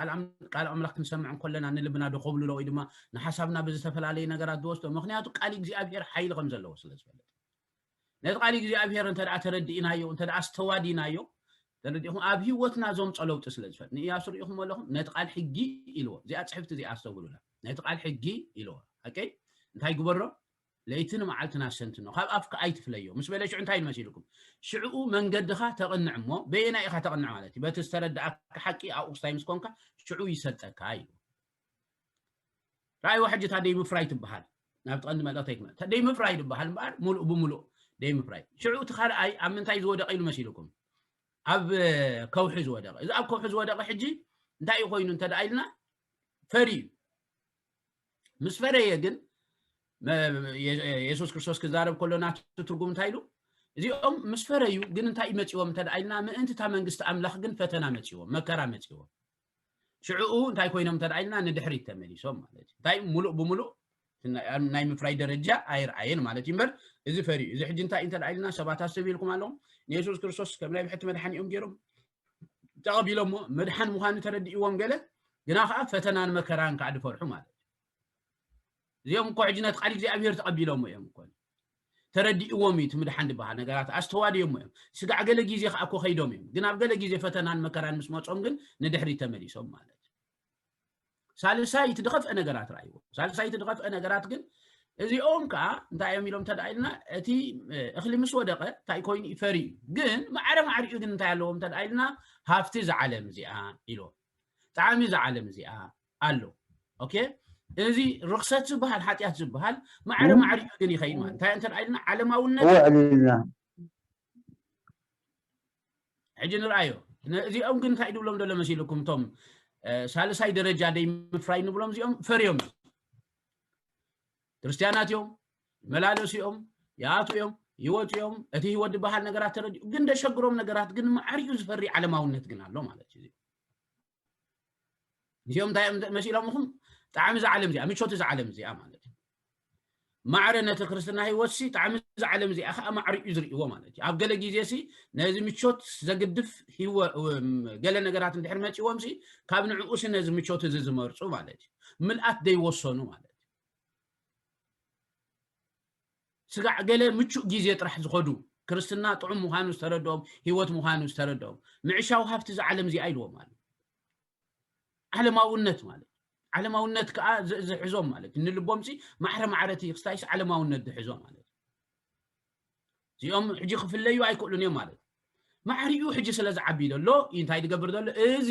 ቃል ኣምላኽ ክንሰምዕ እንከለና ንልብና ደኸብልሎ ወይ ድማ ንሓሳብና ብዝተፈላለየ ነገራት ዝወስዶ? ምክንያቱ ቃል እግዚኣብሄር ሓይሊ ከም ዘለዎ ስለ ዝፈልጥ ነቲ ቃል እግዚኣብሄር እንተ ደኣ ተረዲእናዮ እንተ ደኣ ኣስተዋዲናዮ ተረዲእኹም ኣብ ህይወትና ዘምጾ ለውጢ ስለ ዝፈጥ ንእያሱ ርኢኹም ኣለኹም ነቲ ቃል ሕጊ ኢልዎ እዚኣ ፅሕፍቲ እዚኣ ኣስተውሉላ ነቲ ቃል ሕጊ ኢልዎ ኣቀይ እንታይ ግበሮ ለይትን መዓልትን ኣሰንትኖ ካብ ኣፍካ ኣይትፍለዮ ምስ በለ ሽዑ እንታይ መሲልኩም ሽዕኡ መንገድኻ ተቕንዕ እሞ በየና ኢኻ ተቕንዕ ማለት እዩ በቲ ዝተረዳእካ ሓቂ ኣብኡ ክስታይ ምስ ኮንካ ሽዑ ይሰልጠካ ኢሉ ራእይዋ ሕጂ እታ ደይ ምፍራይ ትበሃል ናብቲ ቀንዲ መልእኽተይ ክመ ደይ ምፍራይ ትበሃል እምበኣር ሙሉእ ብምሉእ ደይ ምፍራይ ሽዑ እቲ ካልኣይ ኣብ ምንታይ ዝወደቀ ኢሉ መሲልኩም ኣብ ከውሒ ዝወደቀ እዚ ኣብ ከውሒ ዝወደቀ ሕጂ እንታይ እዩ ኮይኑ እንተ ደኣ ኢልና ፈሪ እዩ ምስ ፈረየ ግን የሱስ ክርስቶስ ክዛረብ ከሎ ናቱ ትርጉም እንታይ ኢሉ እዚኦም ምስ ፈረዩ ግን እንታይ መፂዎም እንተ ደኣ ኢልና ምእንቲ እታ መንግስቲ ኣምላኽ ግን ፈተና መፂዎም መከራ መፂዎም ሽዕኡ እንታይ ኮይኖም እንተ ኢልና ንድሕሪት ተመሊሶም ማለት እዩ እንታይ ሙሉእ ብምሉእ ናይ ምፍራይ ደረጃ ኣይርኣየን ማለት እዩ እምበር እዚ ፈሪ እዚ ሕጂ እንታይ እንተ ኢልና ሰባት ኣስብ ኢልኩም ኣለኹም ንየሱስ ክርስቶስ ከም ናይ ብሕቲ መድሓኒኦም ገይሮም ተቐቢሎሞ መድሓን ምዃኑ ተረዲእዎም ገለ ግና ከዓ ፈተናን መከራን ከዓ ዝፈርሑ ማለት እዩ እዚኦም እኮ ሕጂ ነቲ ቃል እግዚኣብሔር ተቐቢሎሞ እዮም እኮ ተረዲእዎም እዩ እቲ ምድሓን ዝበሃል ነገራት ኣስተዋድዮሞ እዮም ስጋዕ ገለ ግዜ ከዓ እኮ ከይዶም እዮም ግን ኣብ ገለ ግዜ ፈተናን መከራን ምስ መፆም ግን ንድሕሪ ተመሊሶም ማለት እዩ ሳልሳይ እቲ ዝኸፍአ ነገራት ረኣይዎ ሳልሳይ እቲ ዝኸፍአ ነገራት ግን እዚኦም ከዓ እንታይ እዮም ኢሎም እንተ ኢልና እቲ እኽሊ ምስ ወደቐ እንታይ ኮይኑ ይፈሪ እዩ ግን ማዕረ ማዕሪኡ ግን እንታይ ኣለዎም እንተ ኢልና ሃፍቲ ዝዓለም እዚኣ ኢልዎም ጣዕሚ ዝዓለም እዚኣ ኣሎ ኦኬ እዚ ርክሰት ዝበሃል ሓጢኣት ዝበሃል ማዕረ ማዕሪኡ ግን ይኸይድ ማለት እንታይ እንተ ኢልና ዓለማውነት ሕጂ ንርኣዮ እዚኦም ግን እንታይ ድብሎም ዘሎ መሲልኩም እቶም ሳልሳይ ደረጃ ደይ ምፍራይ ንብሎም እዚኦም ፈርዮም ክርስትያናት እዮም መላለሱ እዮም ይኣቱ እዮም ይወፁ እዮም እቲ ህይወት ዝበሃል ነገራት ተረዲኡ ግን ደሸግሮም ነገራት ግን ማዕሪኡ ዝፈሪ ዓለማውነት ግን ኣሎ ማለት እዩ እዚኦም እንታይ እዮም መሲሎምኹም ጣዕሚ እዛ ዓለም እዚኣ ምቾት እዛ ዓለም እዚኣ ማለት እዩ ማዕረ ነቲ ክርስትና ህይወት ሲ ጣዕሚ እዛ ዓለም እዚኣ ከዓ ማዕሪኡ ዝርእይዎ ማለት እዩ ኣብ ገለ ግዜ ሲ ነዚ ምቾት ዘግድፍ ገለ ነገራት እንድሕር መፂዎም ሲ ካብ ንዕኡ ሲ ነዚ ምቾት እዚ ዝመርፁ ማለት እዩ ምልኣት ደይወሰኑ ማለት እዩ ስጋዕ ገለ ምቹእ ግዜ ጥራሕ ዝኸዱ፣ ክርስትና ጥዑም ምዃኑ ዝተረድኦም፣ ህይወት ምዃኑ ዝተረድኦም፣ ምዕሻው ሃብቲ እዛ ዓለም እዚኣ ኢልዎም ኣሎ። ዓለማውነት ማለት፣ ዓለማውነት ከዓ ዝ- ዝሕዞም ማለት እዩ። ንልቦም ሲ ማዕረ ማዕረ እቲ ክስታይስ ዓለማውነት ዝሕዞ ማለት እዩ። እዚኦም ሕጂ ክፍለዩ ኣይክእሉን እዮም ማለት እዩ። ማዕሪኡ ሕጂ ስለ ዝዓቢ ዘሎ እዩ እንታይ ዝገብር ዘሎ? እዚ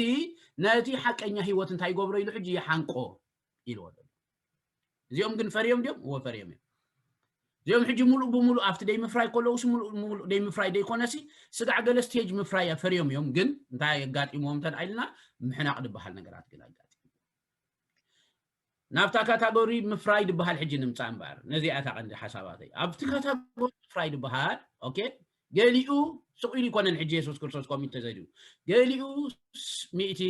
ነቲ ሓቀኛ ህይወት እንታይ ይገብሮ ኢሉ ሕጂ ይሓንቆ ኢልዎ ዘሎ። እዚኦም ግን ፈርዮም ድዮም? እዎ ፈርዮም እዮም። እዚኦም ሕጂ ሙሉእ ብሙሉእ ኣብቲ ደይ ምፍራይ ከለውስ ሙሉእ ብሙሉእ ደይ ምፍራይ ደይኮነሲ ስጋዕ ገለ ስቴጅ ምፍራይ ፈርዮም እዮም። ግን እንታይ የጋጢምዎም እንተ ኢልና ምሕናቕ ዝበሃል ነገራት ግን ኣጋጢሙ። ናብታ ካታጎሪ ምፍራይ ዝበሃል ሕጂ ንምፃእ እምበኣር ነዚኣ እታ ቀንዲ ሓሳባተይ። ኣብቲ ካታጎሪ ምፍራይ ዝበሃል ኦኬ፣ ገሊኡ ስቕ ኢሉ ይኮነን። ሕጂ የሱስ ክርስቶስ ከምኡ ተዘድዩ ገሊኡ ስ- ሚእቲ፣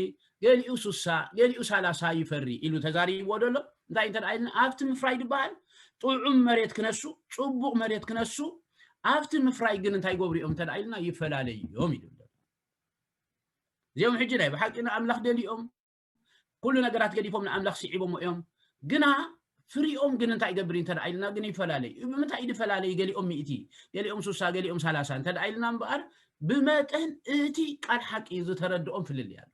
ገሊኡ ሱሳ፣ ገሊኡ ሳላሳ ይፈሪ ኢሉ ተዛሪብዎ ደሎ። እንታይ እንተ ኢልና ኣብቲ ምፍራይ ዝበሃል ጥዑም መሬት ክነሱ፣ ፅቡቕ መሬት ክነሱ፣ ኣብቲ ምፍራይ ግን እንታይ ይገብሩ እዮም እንተ ኢልና ይፈላለዩ እዮም ኢሉ ኣሎ። እዚኦም ሕጂ ናይ ብሓቂ ንኣምላኽ ደልዮም ኩሉ ነገራት ገዲፎም ንኣምላኽ ስዒቦሞ እዮም። ግና ፍሪኦም ግን እንታይ ይገብር እዩ እንተ ኢልና ግን ይፈላለዩ። ብምንታይ እዩ ዝፈላለዩ? ገሊኦም ሚእቲ፣ ገሊኦም ሱሳ፣ ገሊኦም ሳላሳ እንተ ኢልና እምበኣር ብመጠን እቲ ቃል ሓቂ ዝተረድኦም ፍልልይ ኣለዎ።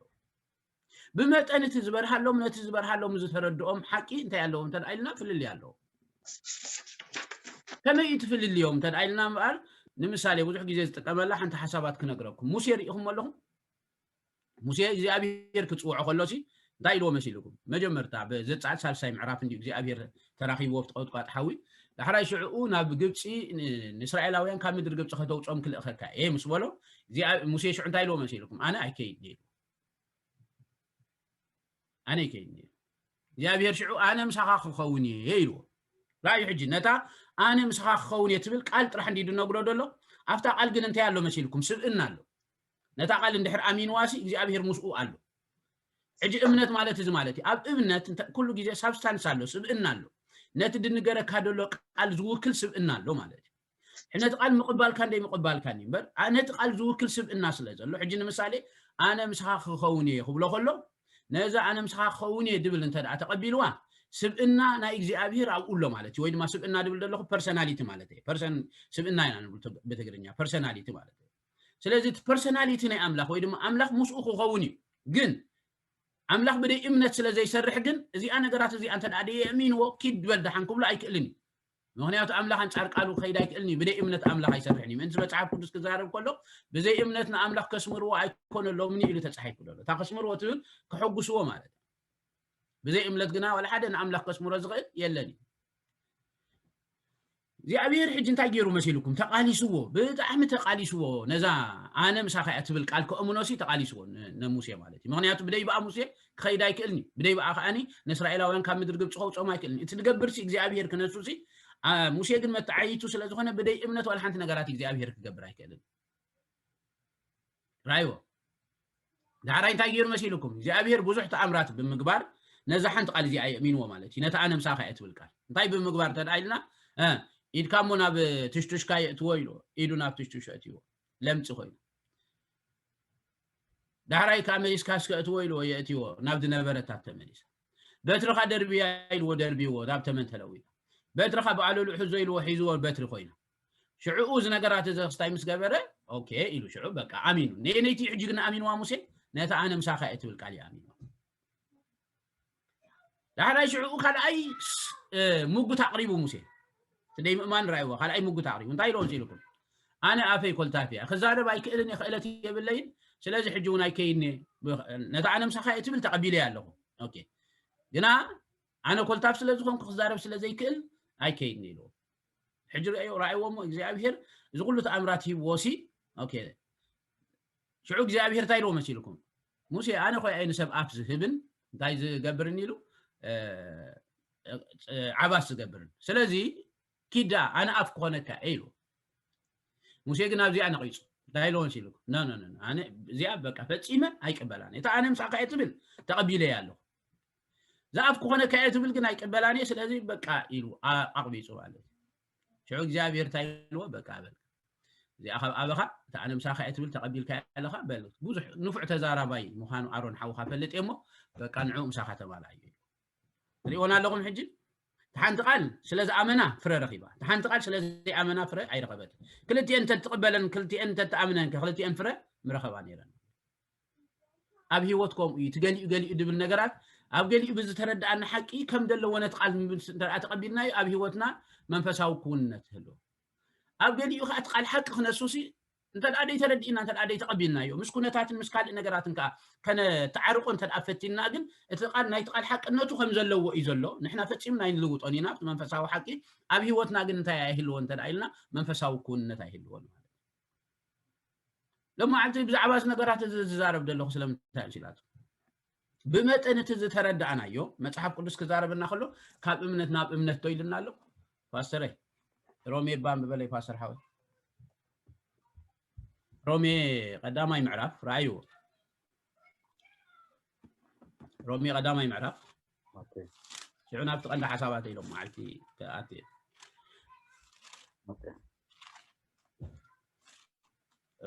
ብመጠን እቲ ዝበርሃሎም ነቲ ዝበርሃሎም ዝተረድኦም ሓቂ እንታይ ኣለዎም እንተ ኢልና ፍልልይ ኣለዎ። ከመይ እዩ ትፍልልዮም እንተ ኢልና እምበኣር ንምሳሌ ብዙሕ ግዜ ዝጥቀመላ ሓንቲ ሓሳባት ክነግረኩም። ሙሴ ርኢኹም ኣለኹም? ሙሴ እግዚኣብሔር ክፅውዖ ከሎሲ እንታይ ኢልዎ መሲልኩም? መጀመርታ ብዘፃት ሳልሳይ ምዕራፍ እንዲ እግዚኣብሔር ተራኺብዎ ኣብቲ ቆጥቋጥ ሓዊ ዳሕራይ ሽዕኡ ናብ ግብፂ ን- ንእስራኤላውያን ካብ ምድሪ ግብፂ ከተውፅኦም ክልእኸካ እየ ምስ በሎ እግዚኣብ- ሙሴ ሽዑ እንታይ ኢልዎ መሲልኩም? ኣነ ኣይከይድን እየ። ኣነ ኣይከይድን እየ። እግዚኣብሔር ሽዑ ኣነ ምሳኻ ክኸውን እየ ኢልዎ። ራእዩ ሕጂ ነታ ኣነ ምሳኻ ክኸውን እየ ትብል ቃል ጥራሕ እንዲ ድነግሮ ደሎ። ኣብታ ቃል ግን እንታይ ኣሎ መሲልኩም? ስብእና ኣሎ። ነታ ቃል እንድሕር ኣሚንዋሲ እግዚኣብሔር ምስኡ ኣሎ። ሕጂ እምነት ማለት እዚ ማለት እዩ። ኣብ እምነት እንተ- ኩሉ ግዜ ሳብስታንስ ኣሎ፣ ስብእና ኣሎ። ነቲ ድንገረካ ደሎ ቃል ዝውክል ስብእና ኣሎ ማለት እዩ። ነቲ ቃል ምቕባልካን ደይ ምቕባልካን እዩ እምበር ኣ- ነቲ ቃል ዝውክል ስብእና ስለ ዘሎ ሕጂ ንምሳሌ ኣነ ምሳኻ ክኸውን እየ ክብሎ ከሎ ነዚ ኣነ ምሳኻ ክኸውን እየ ድብል እንተ ደኣ ተቐቢልዋ ስብእና ናይ እግዚኣብሔር ኣብኡ ኣሎ ማለት እዩ። ወይ ድማ ስብእና ድብል ዘለኹ ፐርሰናሊቲ ማለት እዩ። ፐርሰን ስብእና ኢና ንብል ትግ- ብትግርኛ ፐርሰናሊቲ ማለት እዩ። ስለዚ እቲ ፐርሰናሊቲ ናይ ኣምላኽ ወይ ድማ ኣምላኽ ምስኡ ክኸውን እዩ። ግን ኣምላኽ ብደይ እምነት ስለ ዘይሰርሕ ግን እዚኣ ነገራት እዚኣ እንተ ደኣ ደየእሚንዎ ኪድ በል ደሓን ክብሎ ኣይክእልን እዩ። ምክንያቱ ኣምላኽ ኣንጻር ቃሉ ክኸይድ ኣይክእልን እዩ። ብደይ እምነት ኣምላኽ ኣይሰርሕን እዩ። ምእንቲ መጽሓፍ ቅዱስ ክዛረብ ከሎ ብዘይ እምነት ንኣምላኽ ከስምርዎ ኣይኮነሎምን እዩ ኢሉ ተጻሒፉ ዘሎ። እታ ከስምርዎ ትብል ከሐጉስዎ ማለት እዩ። ብዘይ እምነት ግና ዋላ ሓደ ንኣምላኽ ከስምሮ ዝኽእል የለን እዩ። እግዚኣብሔር ሕጂ እንታይ ገይሩ መሲልኩም? ተቓሊስዎ፣ ብጣዕሚ ተቓሊስዎ። ነዛ ኣነ ምሳኻ እያ ትብል ቃል ከእምኖሲ ተቓሊስዎ ን- ንሙሴ ማለት እዩ። ምክንያቱ ብደይ ብኣ ሙሴ ክኸይድ ኣይክእልን እዩ። ብደይ ብኣ ከኣኒ ንእስራኤላውያን ካብ ምድሪ ግብፂ ከውፅኦም ኣይክእልን እዩ። እቲ ዝገብርሲ እግዚኣብሔር ክነሱሲ ኣ- ሙሴ ግን መተዓይቱ ስለ ዝኾነ ብደይ እምነት ዋላ ሓንቲ ነገራት እግዚኣብሔር ክገብር ኣይክእልን። ራይዎ ዳሕራይ እንታይ ገይሩ መሲልኩም እግዚኣብሔር ብዙሕ ተኣምራት ብምግባር ነዛ ሓንቲ ቃል እዚኣ የእሚንዎ ማለት እዩ። ነታ ኣነ ምሳኻ እየ ትብል ቃል እንታይ ብምግባር እንተ ደኣ ኢልና እ፣ ኢድካ እሞ ናብ ትሽቱሽካ የእትዎ ኢልዎ። ኢዱ ናብ ትሽቱሽ የእትዎ ለምፂ ኮይኑ ዳሕራይ ከዓ መሊስካ እስከ እትዎ ኢልዎ የእትዎ ናብ ዝነበረታት ተመሊሰ በትርኻ ደርብያ ኢልዎ ደርብይዎ ናብ ተመን ተለዊጣ በትርኻ ብኣለሉ ሕዞ ኢልዎ ሒዝዎ በትሪ ኮይና ሽዕኡ እዚ ነገራት እዚ ክስታይ ምስ ገበረ ኦኬ ኢሉ ሽዑ በቃ ኣሚኑ ነየነይቲ ሕጂ ግን ኣሚንዋ ሙሴ ነታ ኣነ ምሳኻ እየ ትብል ቃል ይኣሚንዋ ዳሕራይ ሽዕኡ ካልኣይ ስ- እ፣ ምጉት ኣቕሪቡ ሙሴ እቲ ደይ ምእማን ራይዎ ካልኣይ ምጉት ኣቕሪቡ እንታይ ኢልዎ መሲልኩም ኣነ ኣፈይ ኮልታፍ እያ ክዛረብ ኣይክእልን እየ ክእለት የብለይን ስለዚ ሕጂ እውን ኣይከይድን እየ ብ- ነታ ኣነ ምሳኻ እየ ትብል ተቐቢለ እያ ኣለኹ ኦኬ ግና ኣነ ኮልታፍ ስለ ዝኾንኩ ክዛረብ ስለ ዘይክእል ኣይከይድን ኢልዎ ሕጂ ርእዮ ራእይዎ እሞ እግዚኣብሔር እዚ ኩሉ ተኣምራት ሂብዎ ሲ ኦኬ ሽዑ እግዚኣብሔር እንታይ ኢልዎ መሲልኩም ሙሴ ኣነ ኮይ ኣይ ንሰብ ኣፍ ዝህብን እንታይ ዝገብርን ኢሉ እ፣ እ፣ ዓባስ ዝገብርን ስለዚ ኪዳ ኣነ ኣፍ ክኾነካ እየ ኢሉ ሙሴ ግን ኣብዚኣ ነቒፁ እንታይ ኢልዎ መሲልኩም ኖ ኖ ኖ ኣነ እዚኣ በቃ ፈፂመ ኣይቅበላን እታ ኣነ ምሳኻ እየ ትብል ተቐቢለ እያ ኣለኹ ዝኣፍ ክኾነካ እየ ትብል ግን ኣይቅበላን እየ ስለዚ በቃ ኢሉ ኣ- ኣቕቢፁ ማለት እዩ ሽዑ እግዚኣብሔር እንታይ ኢልዎ በቃ በል እዚኣ ካብ ኣበኻ እታ ኣነ ምሳኻ እየ ትብል ተቐቢልካ ኣለኻ በል ብዙሕ ንፉዕ ተዛራባይ ምዃኑ ኣሮን ሓውኻ ፈልጥ እሞ በቃ ንዕኡ ምሳኻ ተማልኣዮ ኢሉ ትሪእዎን ኣለኹም ሕጂ ሓንቲ ቃል ስለ ዝኣመና ፍረ ረኺባ፣ ሓንቲ ቃል ስለ ዘይኣመና ፍረ ኣይረኸበትን። ክልቲኤን እንተትቕበለን ክልቲኤን እንተትኣምነን ከ ክልቲኤን ፍረ ምረኸባ ነይረን። ኣብ ህይወት ከምኡ እዩ። እቲ ገሊኡ ገሊኡ ድብል ነገራት ኣብ ገሊኡ ብዝተረዳኣና ሓቂ ከም ዘለዎ ነቲ ቃል እንተ ደኣ ተቐቢልናዮ ኣብ ህይወትና መንፈሳዊ ክውንነት ይህልዎ። ኣብ ገሊኡ ከዓ እቲ ቃል ሓቂ ክነሱሲ እንተ ደኣ ደይተረዲእና እንተ ደኣ ደይተቐቢልናዮ ምስ ኩነታትን ምስ ካልእ ነገራትን ከዓ ከነተዓርቆ እንተ ደኣ ፈቲንና ግን እቲ ቃል ናይቲ ቃል ሓቅነቱ ከም ዘለዎ እዩ ዘሎ። ንሕና ፈጺምና ኣይንልውጦን ኢና ኣብቲ መንፈሳዊ ሓቂ። ኣብ ህይወትና ግን እንታይ ኣይህልዎን እንተ ደኣ ኢልና መንፈሳዊ ክውንነት ኣይህልዎን ማለት እዩ። ሎማዓልቲ ብዛዕባ እዚ ነገራት እዚ ዝዛረብ ዘለኹ ስለምንታይ እዩ ሲላቱ ብመጠን እቲ ዝተረዳእናዮ መጽሓፍ ቅዱስ ክዛረበና ከሎ ካብ እምነት ናብ እምነት ዶ ኢልና ኣሎ ፓስተረይ? ሮሜ እባ ኣንብበለይ ፓስተር ሓወይ። ሮሜ ቀዳማይ ምዕራፍ ረኣይዎ። ሮሜ ቀዳማይ ምዕራፍ ሽዑ ናብቲ ቀንዲ ሓሳባት ኢሎም መዓልቲ ክኣት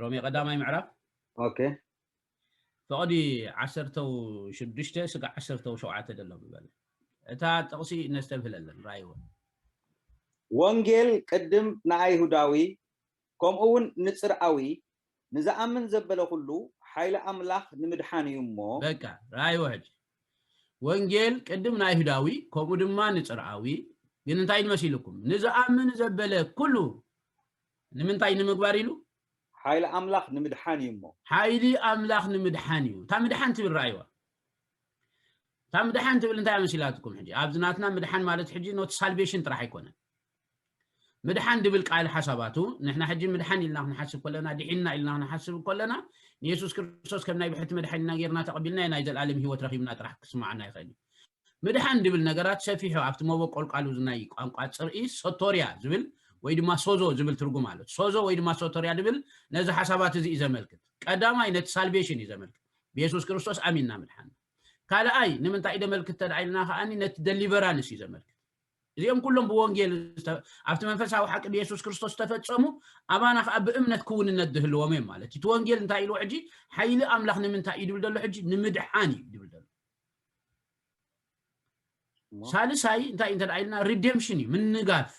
ሮሜ ቀዳማይ ምዕራፍ ኦኬ ፍቕዲ ዓሰርተው ሽዱሽተ ስጋ ዓሰርተው ሸውዓተ ደሎ ምበለ እታ ጥቕሲ ነስተብህለለን ረኣይዎ። ወንጌል ቅድም ንኣይሁዳዊ ከምኡ እውን ንጽርኣዊ ንዝኣምን ዘበለ ኩሉ ሓይሊ ኣምላኽ ንምድሓን እዩ እሞ በቃ ረኣይዎ ሕጂ ወንጌል ቅድም ንኣይሁዳዊ ከምኡ ድማ ንጽርኣዊ ግን እንታይ ኢሉ መሲልኩም ንዝኣምን ዘበለ ኩሉ ንምንታይ ንምግባር ኢሉ ሓይሊ ኣምላኽ ንምድሓን እዩ እሞ ሓይሊ ኣምላኽ ንምድሓን እዩ። እታ ምድሓን ትብል ረኣይዋ። እታ ምድሓን ትብል እንታይ መሲላትኩም ሕጂ ኣብዚ ናትና ምድሓን ማለት ሕጂ ኖት ሳልቬሽን ጥራሕ ኣይኮነን። ምድሓን ድብል ቃል ሓሳባቱ ንሕና ሕጂ ምድሓን ኢልና ክንሓስብ ከለና ድሒንና ኢልና ክንሓስብ ከለና ንየሱስ ክርስቶስ ከም ናይ ብሕቲ መድሓኒና ጌርና ተቐቢልና ናይ ዘላለም ህይወት ረኺብና ጥራሕ ክስማዓና ይኽእል እዩ። ምድሓን ድብል ነገራት ሰፊሑ ኣብቲ መበቆልቃሉ ናይ ቋንቋ ጽርኢ ሶቶሪያ ዝብል ወይ ድማ ሶዞ ዝብል ትርጉም ኣሎ። ሶዞ ወይ ድማ ሶቶሪያ ድብል ነዚ ሓሳባት እዚ እዩ ዘመልክት። ቀዳማይ ነቲ ሳልቬሽን እዩ ዘመልክት። ብየሱስ ክርስቶስ ኣሚንና ምድሓን። ካልኣይ ንምንታይ እዩ ዘመልክት ተደኣ ኢልና ከኣኒ ነቲ ደሊቨራንስ እዩ ዘመልክት። እዚኦም ኩሎም ብወንጌል ዝተ- ኣብቲ መንፈሳዊ ሓቂ ብየሱስ ክርስቶስ ዝተፈጸሙ ኣባና ከዓ ብእምነት ክውንነት ዝህልዎም እዮም ማለት እዩ። እቲ ወንጌል እንታይ ኢልዎ ሕጂ ሓይሊ ኣምላኽ ንምንታይ እዩ ድብል ዘሎ ሕጂ ንምድሓን እዩ ድብል ዘሎ። ሳልሳይ እንታይ እንተ ኢልና ሪደምሽን እዩ ምንጋፍ።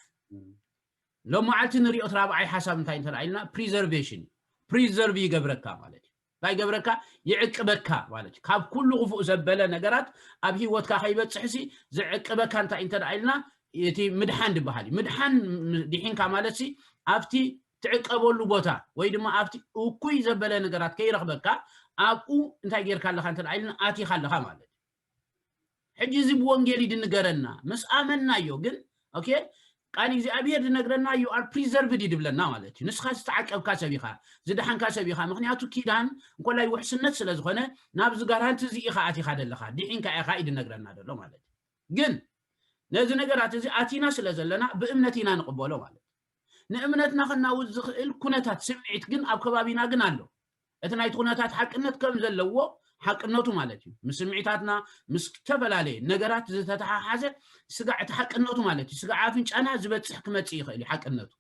ሎም መዓልቲ ንሪኦ እቲ ራብዓይ ሓሳብ እንታይ እንተ ኢልና ፕሪዘርቬሽን እዩ። ፕሪዘርቭ ይገብረካ ማለት እዩ። እንታይ ይገብረካ? ይዕቅበካ ማለት እዩ። ካብ ኩሉ ክፉእ ዘበለ ነገራት ኣብ ህይወትካ ከይበፅሕሲ ዝዕቅበካ እንታይ እንተ ኢልና እቲ ምድሓን ዝበሃል እዩ። ምድሓን ድሒንካ ማለትሲ ኣብቲ ትዕቀበሉ ቦታ ወይ ድማ ኣብቲ እኩይ ዘበለ ነገራት ከይረኽበካ ኣብኡ እንታይ ጌርካ ኣለኻ እንተ ኢልና ኣቲኻ ኣለኻ ማለት እዩ። ሕጂ እዚ ብወንጌል እዩ ድንገረና ምስ ኣመንናዮ ግን ኦኬ ቃል እግዚኣብሔር ዝነግረና you are preserved እዩ ድብለና ማለት እዩ። ንስኻ ዝተዓቀብካ ሰብ ኢኻ ዝደሓንካ ሰብ ኢኻ። ምክንያቱ ኪዳን እንኮላይ ውሕስነት ስለ ዝኾነ ናብዚ ጋራንቲ እዚ ኢኻ ኣቲኻ ዘለኻ ድሒንካ ኢኻ እዩ ድነግረና ዘሎ ማለት እዩ። ግን ነዚ ነገራት እዚ ኣቲና ስለ ዘለና ብእምነት ኢና ንቕበሎ ማለት እዩ። ንእምነትና ከናውዝ ዝኽእል ኩነታት ስምዒት ግን ኣብ ከባቢና ግን ኣሎ። እቲ ናይቲ ኩነታት ሓቅነት ከም ዘለዎ ሓቅነቱ ማለት እዩ። ምስ ስምዒታትና ምስ ዝተፈላለየ ነገራት ዝተተሓሓዘ ስጋዕ እቲ ሓቅነቱ ማለት እዩ። ስጋዕ ኣፍንጫና ዝበፅሕ ክመፅእ ይኽእል እዩ ሓቅነቱ።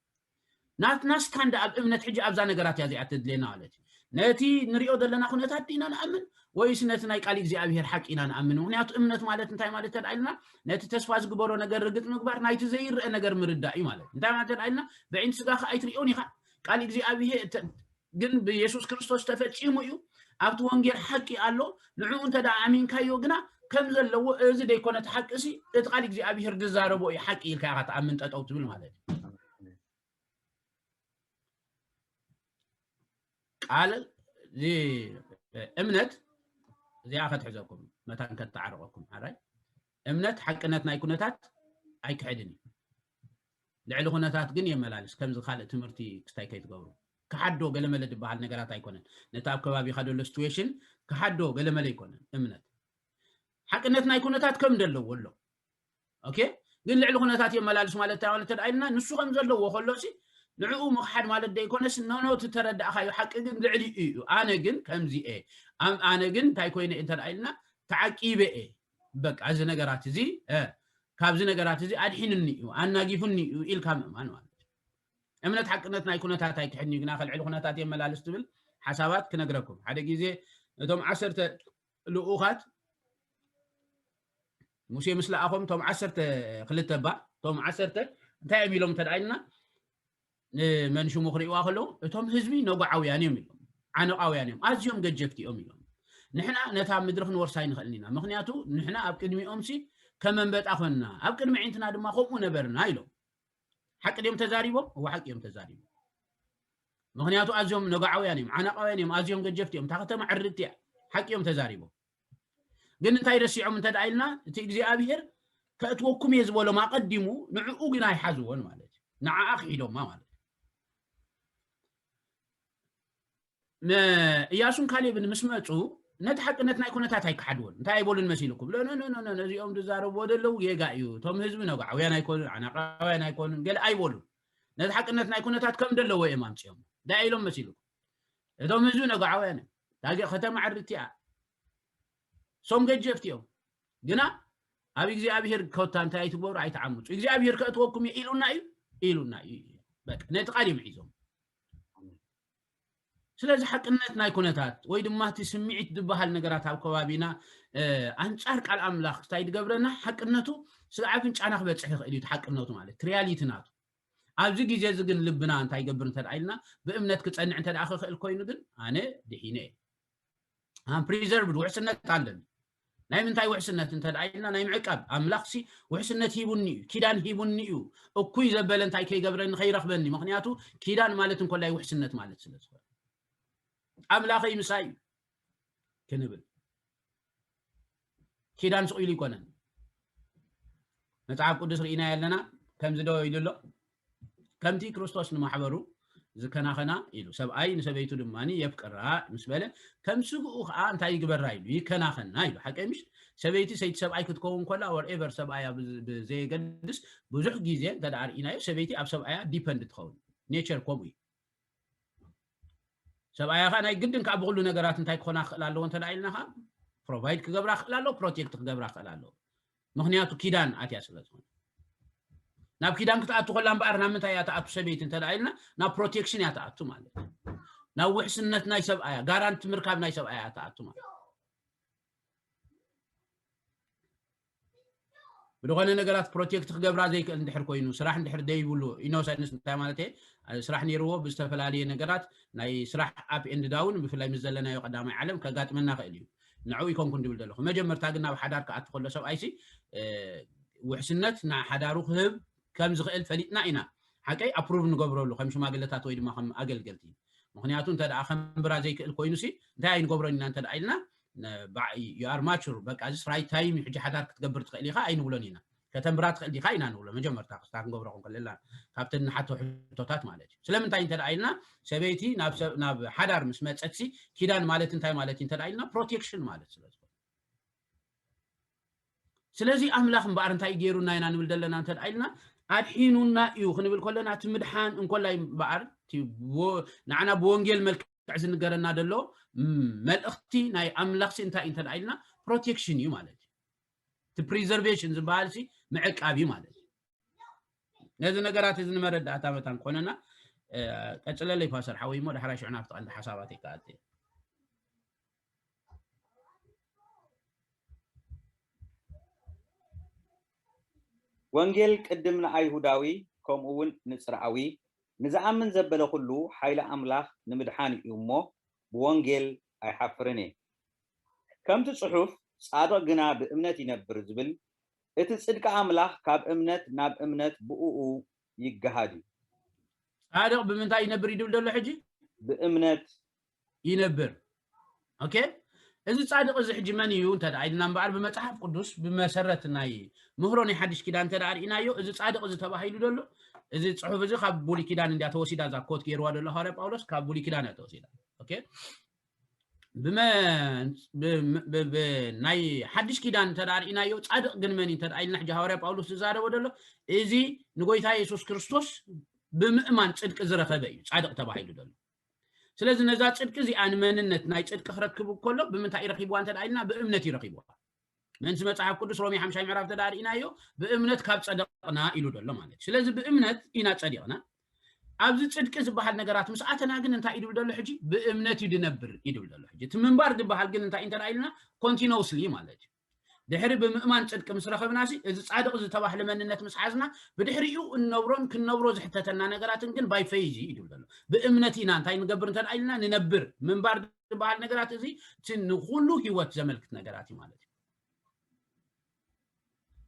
ናትና ስታንድ ኣብ እምነት ሕጂ ኣብዛ ነገራት እያ እዚኣ ተድልየና ማለት እዩ። ነቲ ንሪኦ ዘለና ኩነታት ዲና ንኣምን ወይስ ነቲ ናይ ቃል እግዚኣብሔር ሓቂ ኢና ንኣምን? ምክንያቱ እምነት ማለት እንታይ ማለት ተድኣ ኢልና ነቲ ተስፋ ዝግበሮ ነገር ርግፅ ምግባር ናይቲ ዘይረአ ነገር ምርዳእ እዩ ማለት እዩ። እንታይ ማለት ተድኣ ኢልና ብዒንቲ ስጋኻ ኣይትሪኦን ኢኻ ቃል እግዚኣብሔር ግን ብየሱስ ክርስቶስ ተፈጺሙ እዩ። ኣብቲ ወንጌል ሓቂ ኣሎ። ንዕኡ እንተ ደኣ ኣሚንካዮ ግና ከም ዘለዎ እዚ ደይኮነ እቲ ሓቂ ሲ እቲ ቃል እግዚኣብሔር ዝዛረቦ እዩ ሓቂ ኢልካ ኢኻ ትኣምን ጠጠው ትብል ማለት እዩ። ቃል እዚ እምነት እዚኣ ከትሕዘኩም መታን ከተዓርቐኩም ሓራይ እምነት ሓቅነት ናይ ኩነታት ኣይክሕድን እዩ። ልዕሊ ኩነታት ግን የመላልስ ከምዚ ካልእ ትምህርቲ ክስታይ ከይትገብሩ። ክሓዶ ገለመለ ዝበሃል ነገራት ኣይኮነን። ነቲ ኣብ ከባቢኻ ዘሎ ሲትዌሽን ክሓዶ ገለመለ ኣይኮነን። እምነት ሓቅነት ናይ ኩነታት ከም ዘለዎ ኣሎ። ኦኬ ግን ልዕሊ ኩነታት የመላልስ ማለት እንታይ ማለት ተደኣ ኢልና ንሱ ከም ዘለዎ ከሎ ሲ ንዕኡ ምኽሓድ ማለት ዶ ይኮነስ ኖኖ እቲ ተረዳእካዮ ሓቂ ግን ልዕሊ እዩ። ኣነ ግን ከምዚ እየ ኣነ ግን እንታይ ኮይነ እንተ ኢልና ተዓቂበ እየ በቃ እዚ ነገራት እዚ ካብዚ ነገራት እዚ ኣድሒንኒ እዩ ኣናጊፉኒ እዩ ኢልካ ምእማን ማለት እዩ። እምነት ሓቅነት ናይ ኩነታት ኣይክሕድን እዩ ግና ከልዕሊ ኩነታት የመላልስ ትብል ሓሳባት ክነግረኩም ሓደ ግዜ እቶም ዓሰርተ ልኡኻት ሙሴ ምስ ለኣኾም እቶም ዓሰርተ ክልተ እባ እቶም ዓሰርተ እንታይ እዮም ኢሎም እንተ ደኣ ኢልና ንመን ሽሙ ክርእይዋ ከለዉ እቶም ህዝቢ ነጓዓውያን እዮም ኢሎም፣ ዓነቓውያን እዮም፣ ኣዝዮም ገጀፍቲ እዮም ኢሎም። ንሕና ነታ ምድሪ ክንወርሳ ኣይንኽእልን ኢና፣ ምኽንያቱ ንሕና ኣብ ቅድሚኦምሲ ከም ኣንበጣ ኾንና፣ ኣብ ቅድሚ ኣዒንትና ድማ ከምኡ ነበርና ኢሎም። ሓቂ ድዮም ተዛሪቦም? እወ ሓቂ እዮም ተዛሪቦም። ምኽንያቱ ኣዝዮም ነጋዓውያን እዮም፣ ዓናቃውያን እዮም፣ ኣዝዮም ገጀፍቲ እዮም። እታ ከተማ ዕርድቲ እያ። ሓቂ እዮም ተዛሪቦም። ግን እንታይ ረሲዖም እንተ ደኣ ኢልና እቲ እግዚኣብሔር ከእትወኩም እየ ዝበሎም ኣቐዲሙ ንዕኡ ግን ኣይሓዝዎን ማለት እዩ። ንዓኣ ክሒዶማ ማለት እዩ። እያሱን ካሌብን ምስ መፁ ነቲ ሓቅነት ናይ ኩነታት ኣይከሓድዎን። እንታይ ኣይበሉን መሲልኩም? ነዚኦም ዝዛረብዎ ዘለዉ ጌጋ እዩ። እቶም ህዝቢ ነጋዓውያን ኣይኮኑን፣ ዓናቃውያን ኣይኮኑን፣ ገለ ኣይበሉን። ነቲ ሓቅነት ናይ ኩነታት ከም ዘለዎ እዮም ኣምፅኦም። እንታይ ኢሎም መሲልኩም? እቶም ህዝቢ ነጋዓውያን እዮም። ዳጌ ከተማ ዕርድቲ እያ። ሶም ገጀፍቲ እዮም። ግና ኣብ እግዚኣብሔር ኮታ እንታይ ኣይትግበሩ፣ ኣይትዓምፁ። እግዚኣብሔር ከእትወኩም እዩ ኢሉና እዩ፣ ኢሉና እዩ። በቃ ነቲ ቃል እዮም ሒዞም። ስለዚ ሓቅነት ናይ ኩነታት ወይ ድማ እቲ ስምዒት ዝበሃል ነገራት ኣብ ከባቢና ኣንጻር ቃል ኣምላኽ እንታይ ዝገብረና ሓቅነቱ ስለ ኣፍንጫና ክበጽሕ ይኽእል እዩ። ሓቅነቱ ማለት ሪያሊቲ ናቱ ኣብዚ ግዜ እዚ ግን ልብና እንታይ ይገብር እንተ ኢልና ብእምነት ክጸንዕ እንተ ክኽእል ኮይኑ ግን ኣነ ድሒነ እየ። ፕሪዘርቭድ ውሕስነት ኣለኒ። ናይ ምንታይ ውሕስነት እንተ ኢልና ናይ ምዕቃብ ኣምላኽሲ ውሕስነት ሂቡኒ እዩ፣ ኪዳን ሂቡኒ እዩ። እኩይ ዘበለ እንታይ ከይገብረኒ ከይረኽበኒ፣ ምኽንያቱ ኪዳን ማለት እንኮላይ ውሕስነት ማለት ስለ ዝኾነ ኣምላኸይ ምሳይ እዩ ክንብል ኪዳን ስቕ ኢሉ ይኮነን። መጽሓፍ ቅዱስ ርኢና ያለና ከምዚ ዶ ኢሉ ኣሎ። ከምቲ ክርስቶስ ንማሕበሩ ዝከናኸና ኢሉ ሰብኣይ ንሰበይቱ ድማ የፍቅራ ምስ በለ ከም ስግኡ ከዓ እንታይ ይግበራ ኢሉ ይከናኸና ኢሉ ሓቀይ ምሽ ሰበይቲ ሰይቲ ሰብኣይ ክትከውን ከላ ወርኤቨር ሰብኣያ ብዘየገድስ ብዙሕ ግዜ እንተ ርኢናዮ ሰበይቲ ኣብ ሰብኣያ ዲፐንድ ትኸውን ኔቸር ከምኡ እዩ። ሰብኣያ ከዓ ናይ ግድን ከዓ ብኩሉ ነገራት እንታይ ክኾና ክኽእል ኣለዎ እንተ ኢልና ከዓ ፕሮቫይድ ክገብራ ክኽእል ኣለዎ፣ ፕሮቴክት ክገብራ ክኽእል ኣለዎ። ምኽንያቱ ኪዳን ኣትያ ስለ ዝኾነ ናብ ኪዳን ክትኣቱ ከላ እምበኣር ናብ ምንታይ እያ ትኣቱ ሰበይቲ እንተ ኢልና ናብ ፕሮቴክሽን እያ ትኣቱ ማለት እዩ። ናብ ውሕስነት ናይ ሰብኣያ ጋራንቲ ምርካብ ናይ ሰብኣያ እያ ትኣቱ ማለት እዩ። ብዝኾነ ነገራት ፕሮቴክት ክገብራ ዘይክእል እንድሕር ኮይኑ ስራሕ እንድሕር ደይብሉ ኢኖሰንስ እንታይ ማለት እየ ስራሕ ነይርዎ ብዝተፈላለየ ነገራት ናይ ስራሕ ኣፕ ኤንድ ዳውን ብፍላይ ምስ ዘለናዮ ቀዳማይ ዓለም ከጋጥመና ክእል እዩ። ንዕኡ ይኮንኩን ድብል ዘለኹ መጀመርታ ግን ናብ ሓዳር ክኣቱ ከሎ ሰብኣይሲ ውሕስነት ንሓዳሩ ክህብ ከም ዝኽእል ፈሊጥና ኢና። ሓቀይ ኣፕሩቭ ንገብረሉ ከም ሽማግለታት ወይ ድማ ከም ኣገልገልቲ ምክንያቱ እንተ ከንብራ ዘይክእል ኮይኑ ሲ እንታይ ኣይንገብሮን ኢና እንተ ኢልና you are mature በቃ እዚ ራይት ታይም እዩ ሕጂ ሓዳር ክትገብር ትኽእል ኢኻ ኣይንብሎን ኢና። ከተንብራ ትኽእል ዲኻ ኢና ንብሎ መጀመርታ ክስታ ክንገብሮ ክንክለላ ካብተን ንሓቶ ሕቶታት ማለት እዩ። ስለምንታይ እንተ ኢልና ሰበይቲ ናብ ሓዳር ምስ መፀትሲ ኪዳን ማለት እንታይ ማለት እዩ እንተ ኢልና ፕሮቴክሽን ማለት ስለ ዝኾነ ስለዚ ኣምላኽ እምበኣር እንታይ ገይሩና ኢና ንብል ዘለና እንተ ኢልና ኣድሒኑና እዩ ክንብል ከለና እቲ ምድሓን እንኮላይ እምበኣር ንዓና ብወንጌል መልክዕ ዝንገረና ዘሎ መልእኽቲ ናይ ኣምላኽሲ እንታይ እዩ እንተ ኢልና ፕሮቴክሽን እዩ ማለት እዩ። እቲ ፕሪዘርቬሽን ዝበሃል ሲ ምዕቃብ እዩ ማለት እዩ። ነዚ ነገራት እዚ ንመረዳእታ መታን ክኾነና ቀፅለለይ ፓስተር ሓወይ እሞ ዳሕራይ ሽዑ ናብቲ ቀንዲ ሓሳባት ይከኣል ወንጌል ቅድም ንኣይሁዳዊ ከምኡ እውን ንጽርዓዊ ንዝኣምን ዘበለ ኩሉ ሓይሊ ኣምላኽ ንምድሓን እዩ እሞ ብወንጌል ኣይሓፍርን እየ። ከምቲ ጽሑፍ ጻድቕ ግና ብእምነት ይነብር ዝብል እቲ ጽድቂ ኣምላኽ ካብ እምነት ናብ እምነት ብእኡ ይገሃድ እዩ። ጻድቕ ብምንታይ ይነብር ይድብል ዘሎ ሕጂ? ብእምነት ይነብር። ኦኬ እዚ ጻድቕ እዚ ሕጂ መን እዩ እንተ ደኣ ኢልና እምበኣር ብመጽሓፍ ቅዱስ ብመሰረት ናይ ምህሮ ናይ ሓድሽ ኪዳን እንተ ደኣ ርኢናዮ እዚ ጻድቕ እዚ ተባሂሉ ዘሎ እዚ ጽሑፍ እዚ ካብ ብሉይ ኪዳን እንድያ ተወሲዳ እዛ ኮት ገይርዋ ዘሎ ሃዋርያ ጳውሎስ ካብ ብሉይ ኪዳን እያ ተወሲዳ። ኦኬ ብመ- ብ- ብ- ብ- ናይ ሓድሽ ኪዳን እንተ ደኣ ርኢናዮ ጻድቕ ግን መን እዩ እንተ ደኣ ኢልና ሕጂ ሃዋርያ ጳውሎስ ዝዛረቦ ዘሎ እዚ ንጎይታ የሱስ ክርስቶስ ብምእማን ጽድቂ ዝረኸበ እዩ ጻድቕ ተባሂሉ ዘሎ። ስለዚ ነዛ ጽድቂ እዚኣ ንመንነት ናይ ጽድቂ ክረክብ ከሎ ብምንታይ ይረኪብዋ እንተ ኢልና ብእምነት ይረኪብዋ። ምእንቲ መጽሓፍ ቅዱስ ሮሜ ሓምሻይ ምዕራፍ ተዳ ርኢናዮ ብእምነት ካብ ጸደቕና ኢሉ ዘሎ ማለት እዩ። ስለዚ ብእምነት ኢና ጸዲቕና። ኣብዚ ጽድቂ ዝበሃል ነገራት ምስ ኣተና ግን እንታይ ይድብል ዘሎ ሕጂ ብእምነት እዩ ድነብር ይድብል ዘሎ ሕጂ እቲ ምንባር ዝበሃል ግን እንታይ እንተ ኢልና ኮንቲኖስሊ ማለት እዩ። ድሕሪ ብምእማን ጽድቂ ምስ ረኸብናሲ፣ እዚ ጻድቕ ዝተባህለ መንነት ምስ ሓዝና፣ ብድሕሪኡ እንነብሮን ክንነብሮ ዝሕተተና ነገራትን ግን by faith እዩ ይብል ዘሎ። ብእምነት ኢና እንታይ ንገብር እንተ ደኣ ኢልና፣ ንነብር። ምንባር ዝበሃል ነገራት እዚ፣ እቲ ንኹሉ ህይወት ዘመልክት ነገራት እዩ ማለት እዩ።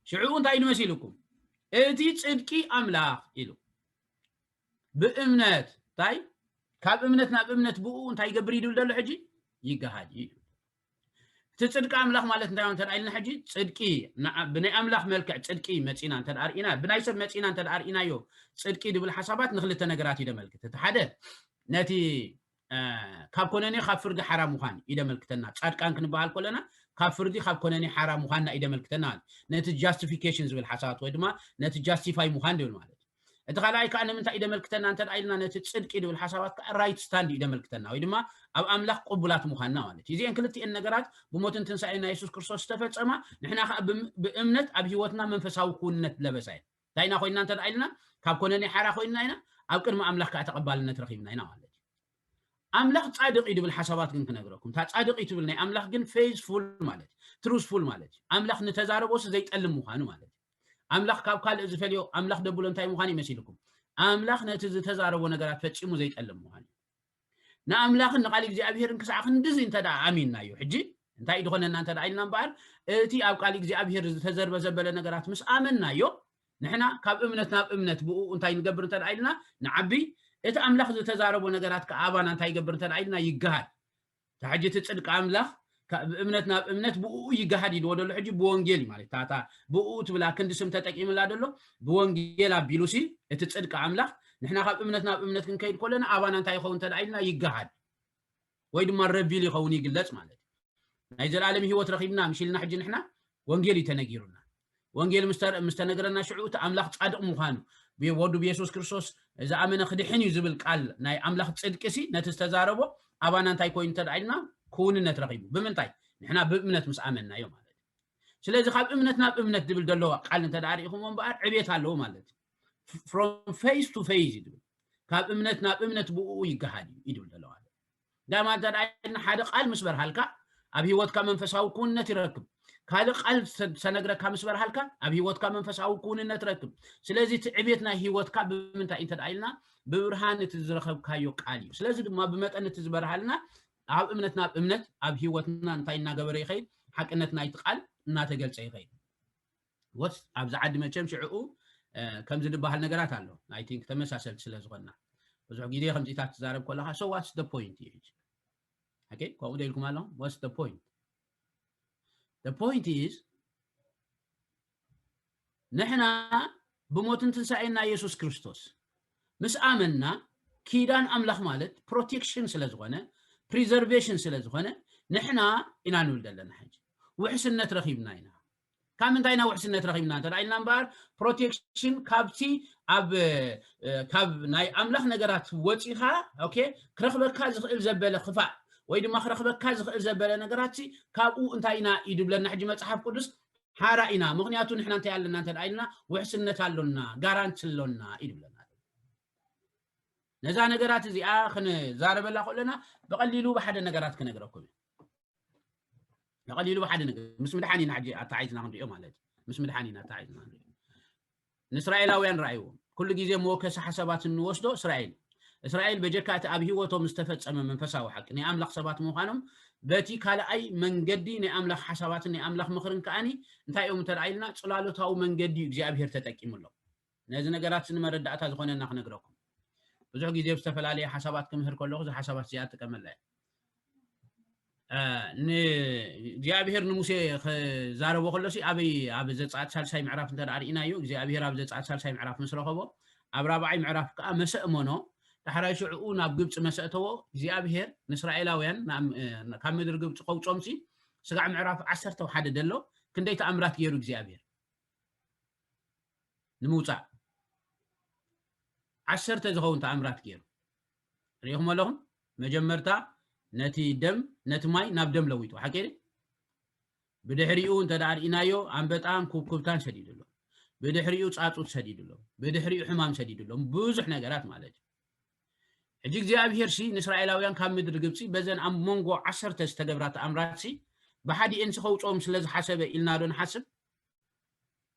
ሽዑ እንታይ ኢሉ መሲልኩም? እቲ ጽድቂ ኣምላኽ ኢሉ። ብእምነት፣ እንታይ? ካብ እምነት ናብ እምነት ብኡ እንታይ ይገብር ይድል ዘሎ ሕጂ? ይገሃድ እዩ። እቲ ጽድቂ ኣምላኽ ማለት እንታይ እንተ ደኣ ኢልና ሕጂ? ጽድቂ፣ ንዓ-፣ ብናይ ኣምላኽ መልክዕ ጽድቂ መጺና እንተ ደኣ ርኢና፣ ብናይ ሰብ መጺና እንተ ደኣ ርኢናዮ፣ ጽድቂ ድብል ሓሳባት ንኽልተ ነገራት እዩ ደመልክት። እቲ ሓደ፣ ነቲ፣ እ፣ ካብ ኮነኔ ካብ ፍርዲ ሓራ ምዃን እዩ ደመልክተና። ጻድቃን ክንበሃል ከለና፣ ካብ ፍርዲ ካብ ኮነኔ ሓራ ምዃንና እዩ ደመልክተና ማለት። ነቲ ጃስቲፊኬሽን ዝብል ሓሳባት ወይ ድማ ነቲ ጃስቲፋይ ምዃን ድብል ማለት። እቲ ካልኣይ ከኣ ንምንታይ እዩ ደመልክተና እንተ ደኣ ኢልና፣ ነቲ ጽድቂ ድብል ሓሳባት ከኣ ራይት ስታንድ እዩ ደመልክተና፣ ወይ ድማ ኣብ ኣምላኽ ቅቡላት ምዃንና ማለት እዩ። እዚአን ክልቲአን ነገራት ብሞትን ትንሳኤን ናይ የሱስ ክርስቶስ ዝተፈጸማ፣ ንሕና ከኣ ብም-፣ ብእምነት ኣብ ህይወትና መንፈሳዊ ክውንነት ለበሳ እየን። እንታይ ኢና ኮይንና እንተ ደኣ ኢልና፣ ካብ ኮነኔ ሓራ ኮይንና ኢና፣ ኣብ ቅድሚ ኣምላኽ ከኣ ተቐባልነት ረኺብና ኢና ማለት እዩ። ኣምላኽ ጻድቕ እዩ ድብል ሓሳባት ግን ክነግረኩም። እታ ጻድቕ እዩ ትብል ናይ ኣምላኽ ግን ፌዝፉል ማለት እዩ፣ ትሩዝፉል ማለት እዩ። ኣምላኽ ንተዛረቦስ ዘይጠልም ምዃኑ ማለት እዩ። ኣምላኽ ካብ ካልእ ዝፈልዮ ኣምላኽ ደብሎ እንታይ ምዃኑ ይመሲልኩም? ኣምላኽ ነቲ ዝተዛረቦ ነገራት ፈጺሙ ዘይጠልም ምዃኑ እዩ። ንኣምላኽን ንቓል እግዚኣብሄርን ክሳዕ ክንድዚ እንተ ደኣ ኣሚንናዮ፣ ሕጂ እንታይ እዩ ዝኾነና እንተ ደኣ ኢልና እምበኣር፣ እቲ ኣብ ቃል እግዚኣብሄር ዝተዘርበ ዘበለ ነገራት ምስ ኣመንናዮ፣ ንሕና ካብ እምነት ናብ እምነት ብኡ እንታይ ንገብር እንተ ደኣ ኢልና ንዓቢ፣ እቲ ኣምላኽ ዝተዛረቦ ነገራት ከኣ ኣባና እንታይ ይገብር እንተ ደኣ ኢልና ይገሃድ። እታ ሕጂ እቲ ጽድቂ ኣምላኽ ካብ እምነት ናብ እምነት ብኡ ይገሃድ ኢልዎ ደሎ ሕጂ ብወንጌል እዩ ማለት። እታ፣ እታ ብኡ ትብላ ክንዲ ስም ተጠቂምላ ደሎ ብወንጌል ኣቢሉሲ እቲ ጽድቂ ኣምላኽ ንሕና ካብ እምነት ናብ እምነት ክንከይድ ከለና ኣባና እንታይ ይኸውን እንተ ደኣ ኢልና ይገሃድ ወይ ድማ ረቪል ይኸውን ይግለጽ ማለት እዩ። ናይ ዘላለም ህይወት ረኺብና ምሽ ኢልና ሕጂ ንሕና ወንጌል እዩ ተነጊሩና። ወንጌል ምስ ተ-፣ ምስ ተነገረና ሽዑ እቲ ኣምላኽ ጻድቕ ምዃኑ ብወዱ ብየሱስ ክርስቶስ ዝኣመነ ክድሕን እዩ ዝብል ቃል ናይ ኣምላኽ ጽድቂ ሲ ነቲ ዝተዛረቦ ኣባና እንታይ ኮይኑ እንተ ደኣ ኢልና ክውንነት ረኺቡ። ብምንታይ? ንሕና ብእምነት ምስ ኣመንናዮ ማለት እዩ። ስለዚ ካብ እምነት ናብ እምነት ዝብል ዘለዎ ቃል እንተ ደኣ ርኢኹሞ እምበኣር ዕቤት ኣለዎ ማለት እዩ። From faith to faith እዩ ዝብል። ካብ እምነት ናብ እምነት ብኡ ይገሃድ እዩ ይብል ዘሎ ማለት እዩ። ዳማ እንተ ደኣ ኢልና ሓደ ቃል ምስ በርሃልካ ኣብ ህይወትካ መንፈሳዊ ክውንነት ይረክብ። ካልእ ቃል ዝተ-፣ ዝተነግረካ ምስ በርሃልካ ኣብ ህይወትካ መንፈሳዊ ክውንነት ረክብ። ስለዚ እቲ ዕቤት ናይ ህይወትካ ብምንታይ እንተ ደኣ ኢልና ብብርሃን እቲ ዝረኸብካዮ ቃል እዩ። ስለዚ ድማ ብመጠን እቲ ዝበርሃልና ኣብ እምነት ናብ እምነት ኣብ ህይወትና እንታይ እናገበረ ይኸይድ? ሓቅነት ናይቲ ቃል እናተገልጸ ይኸይድ። ወስ ኣብዚ ዓዲ መቸም ሽዕኡ፣ እ፣ ከምዚ ዝበሃል ነገራት ኣሎ። I think ተመሳሰልቲ ስለ ዝኾንና። ብዙሕ ግዜ ከምዚታት ትዛረብ ከለኻ፣ so what's the point እዩ ሕጂ? Okay? ከምኡ ዶ ኢልኩም ኣለኹም? What's the point? The point is፣ ንሕና ብሞትን ትንሳኤን ናይ የሱስ ክርስቶስ ምስ ኣመንና፣ ኪዳን ኣምላኽ ማለት ፕሮቴክሽን ስለ ዝኾነ፣ ፕሪዘርቬሽን ስለ ዝኾነ፣ ንሕና ኢና ንብል ዘለና ሕጂ። ውሕስነት ረኺብና ኢና። ካብ ምንታይ ኢና ውሕስነት ረኺብና እንተ ደኣ ኢልና እምበኣር፣ ፕሮቴክሽን ካብቲ ኣብ፣ እ፣ ካብ ናይ ኣምላኽ ነገራት ወጺኻ፣ ኦኬ፣ ክረኽበካ ዝኽእል ዘበለ ክፋእ ወይ ድማ ክረኽበካ ዝኽእል ዘበለ ነገራት ሲ ካብኡ እንታይ ኢና እዩ ድብለና ሕጂ መጽሓፍ ቅዱስ? ሓራ ኢና። ምኽንያቱ ንሕና እንታይ ኣለና እንተ ደኣ ኢልና፣ ውሕስነት ኣሎና፣ ጋራንቲ ኣሎና እዩ ድብለና። ነዛ ነገራት እዚኣ ክንዛረበላ ከለና ብቐሊሉ ብሓደ ነገራት ክነግረኩም እዩ። ብቐሊሉ ብሓደ ነገር፣ ምስ ምድሓን ኢና ሕጂ ኣተሓሒዝና ክንሪኦ ማለት እዩ። ምስ ምድሓን ኢና ኣተሓሒዝና ክንሪኦ። ንእስራኤላውያን ረኣይዎም። ኩሉ ግዜ መወከሲ ሓሳባት እንወስዶ እስራኤል። እስራኤል በጀካ እቲ ኣብ ህይወቶም ዝተፈጸመ መንፈሳዊ ሓቂ ናይ ኣምላኽ ሰባት ምዃኖም በቲ ካልኣይ መንገዲ ናይ ኣምላኽ ሓሳባትን ናይ ኣምላኽ ምኽርን ከኣኒ እንታይ እዮም እንተ ደኣ ኢልና ጽላሎታዊ መንገዲ እዩ እግዚኣብሄር ተጠቂሙሎም። ነዚ ነገራት እዚ ንመረዳእታ ዝኾነና ክነግረኩም። ብዙሕ ግዜ ኣብ ዝተፈላለየ ሓሳባት ክምህር ከለኹ እዛ ሓሳባት እዚኣ እጥቀመላ እየ። እ፣ ንእግዚኣብሄር ንሙሴ ክዛረቦ ከሎ ሲ ኣበይ፣ ኣብ ዘጸኣት ሳልሳይ ምዕራፍ እንተ ደኣ ርኢናዮ፣ እግዚኣብሄር ኣብ ዘጸኣት ሳልሳይ ምዕራፍ ምስ ረኸቦ፣ ኣብ ራብዓይ ምዕራፍ ከኣ መሰ እመኖ፣ ዳሕራይ ሽዕኡ ናብ ግብጺ መሰ እተዎ። እግዚኣብሄር ንእስራኤላውያን ናብ፣ እ፣ ካብ ምድሪ ግብጺ ከውጾም ሲ ስጋዕ ምዕራፍ ዓሰርተ ሓደ ደሎ ክንደይ ተኣምራት ገይሩ እግዚኣብሄር ንምውጻእ። ዓሰርተ ዝኸውን ተኣምራት ገይሩ። ርኢኹም ኣለኹም? መጀመርታ ነቲ ደም፣ ነቲ ማይ ናብ ደም ለዊጡ። ሓቂ ድዩ? ብድሕሪኡ እንተ ደኣ ርኢናዮ፣ ኣንበጣን ኩብኩብታን ሰዲዱሎም። ብድሕሪኡ ጻጹት ሰዲዱሎም። ብድሕሪኡ ሕማም ሰዲዱሎም። ብዙሕ ነገራት ማለት እዩ። ሕጂ እግዚኣብሄር ሲ ንእስራኤላውያን ካብ ምድሪ ግብጺ በዘን ኣብ መንጎ ዓሰርተ ዝተገብራ ተኣምራት ሲ ብሓዲኤንሲ ከውፅኦም ስለ ዝሓሰበ ኢልና ዶ ንሓስብ?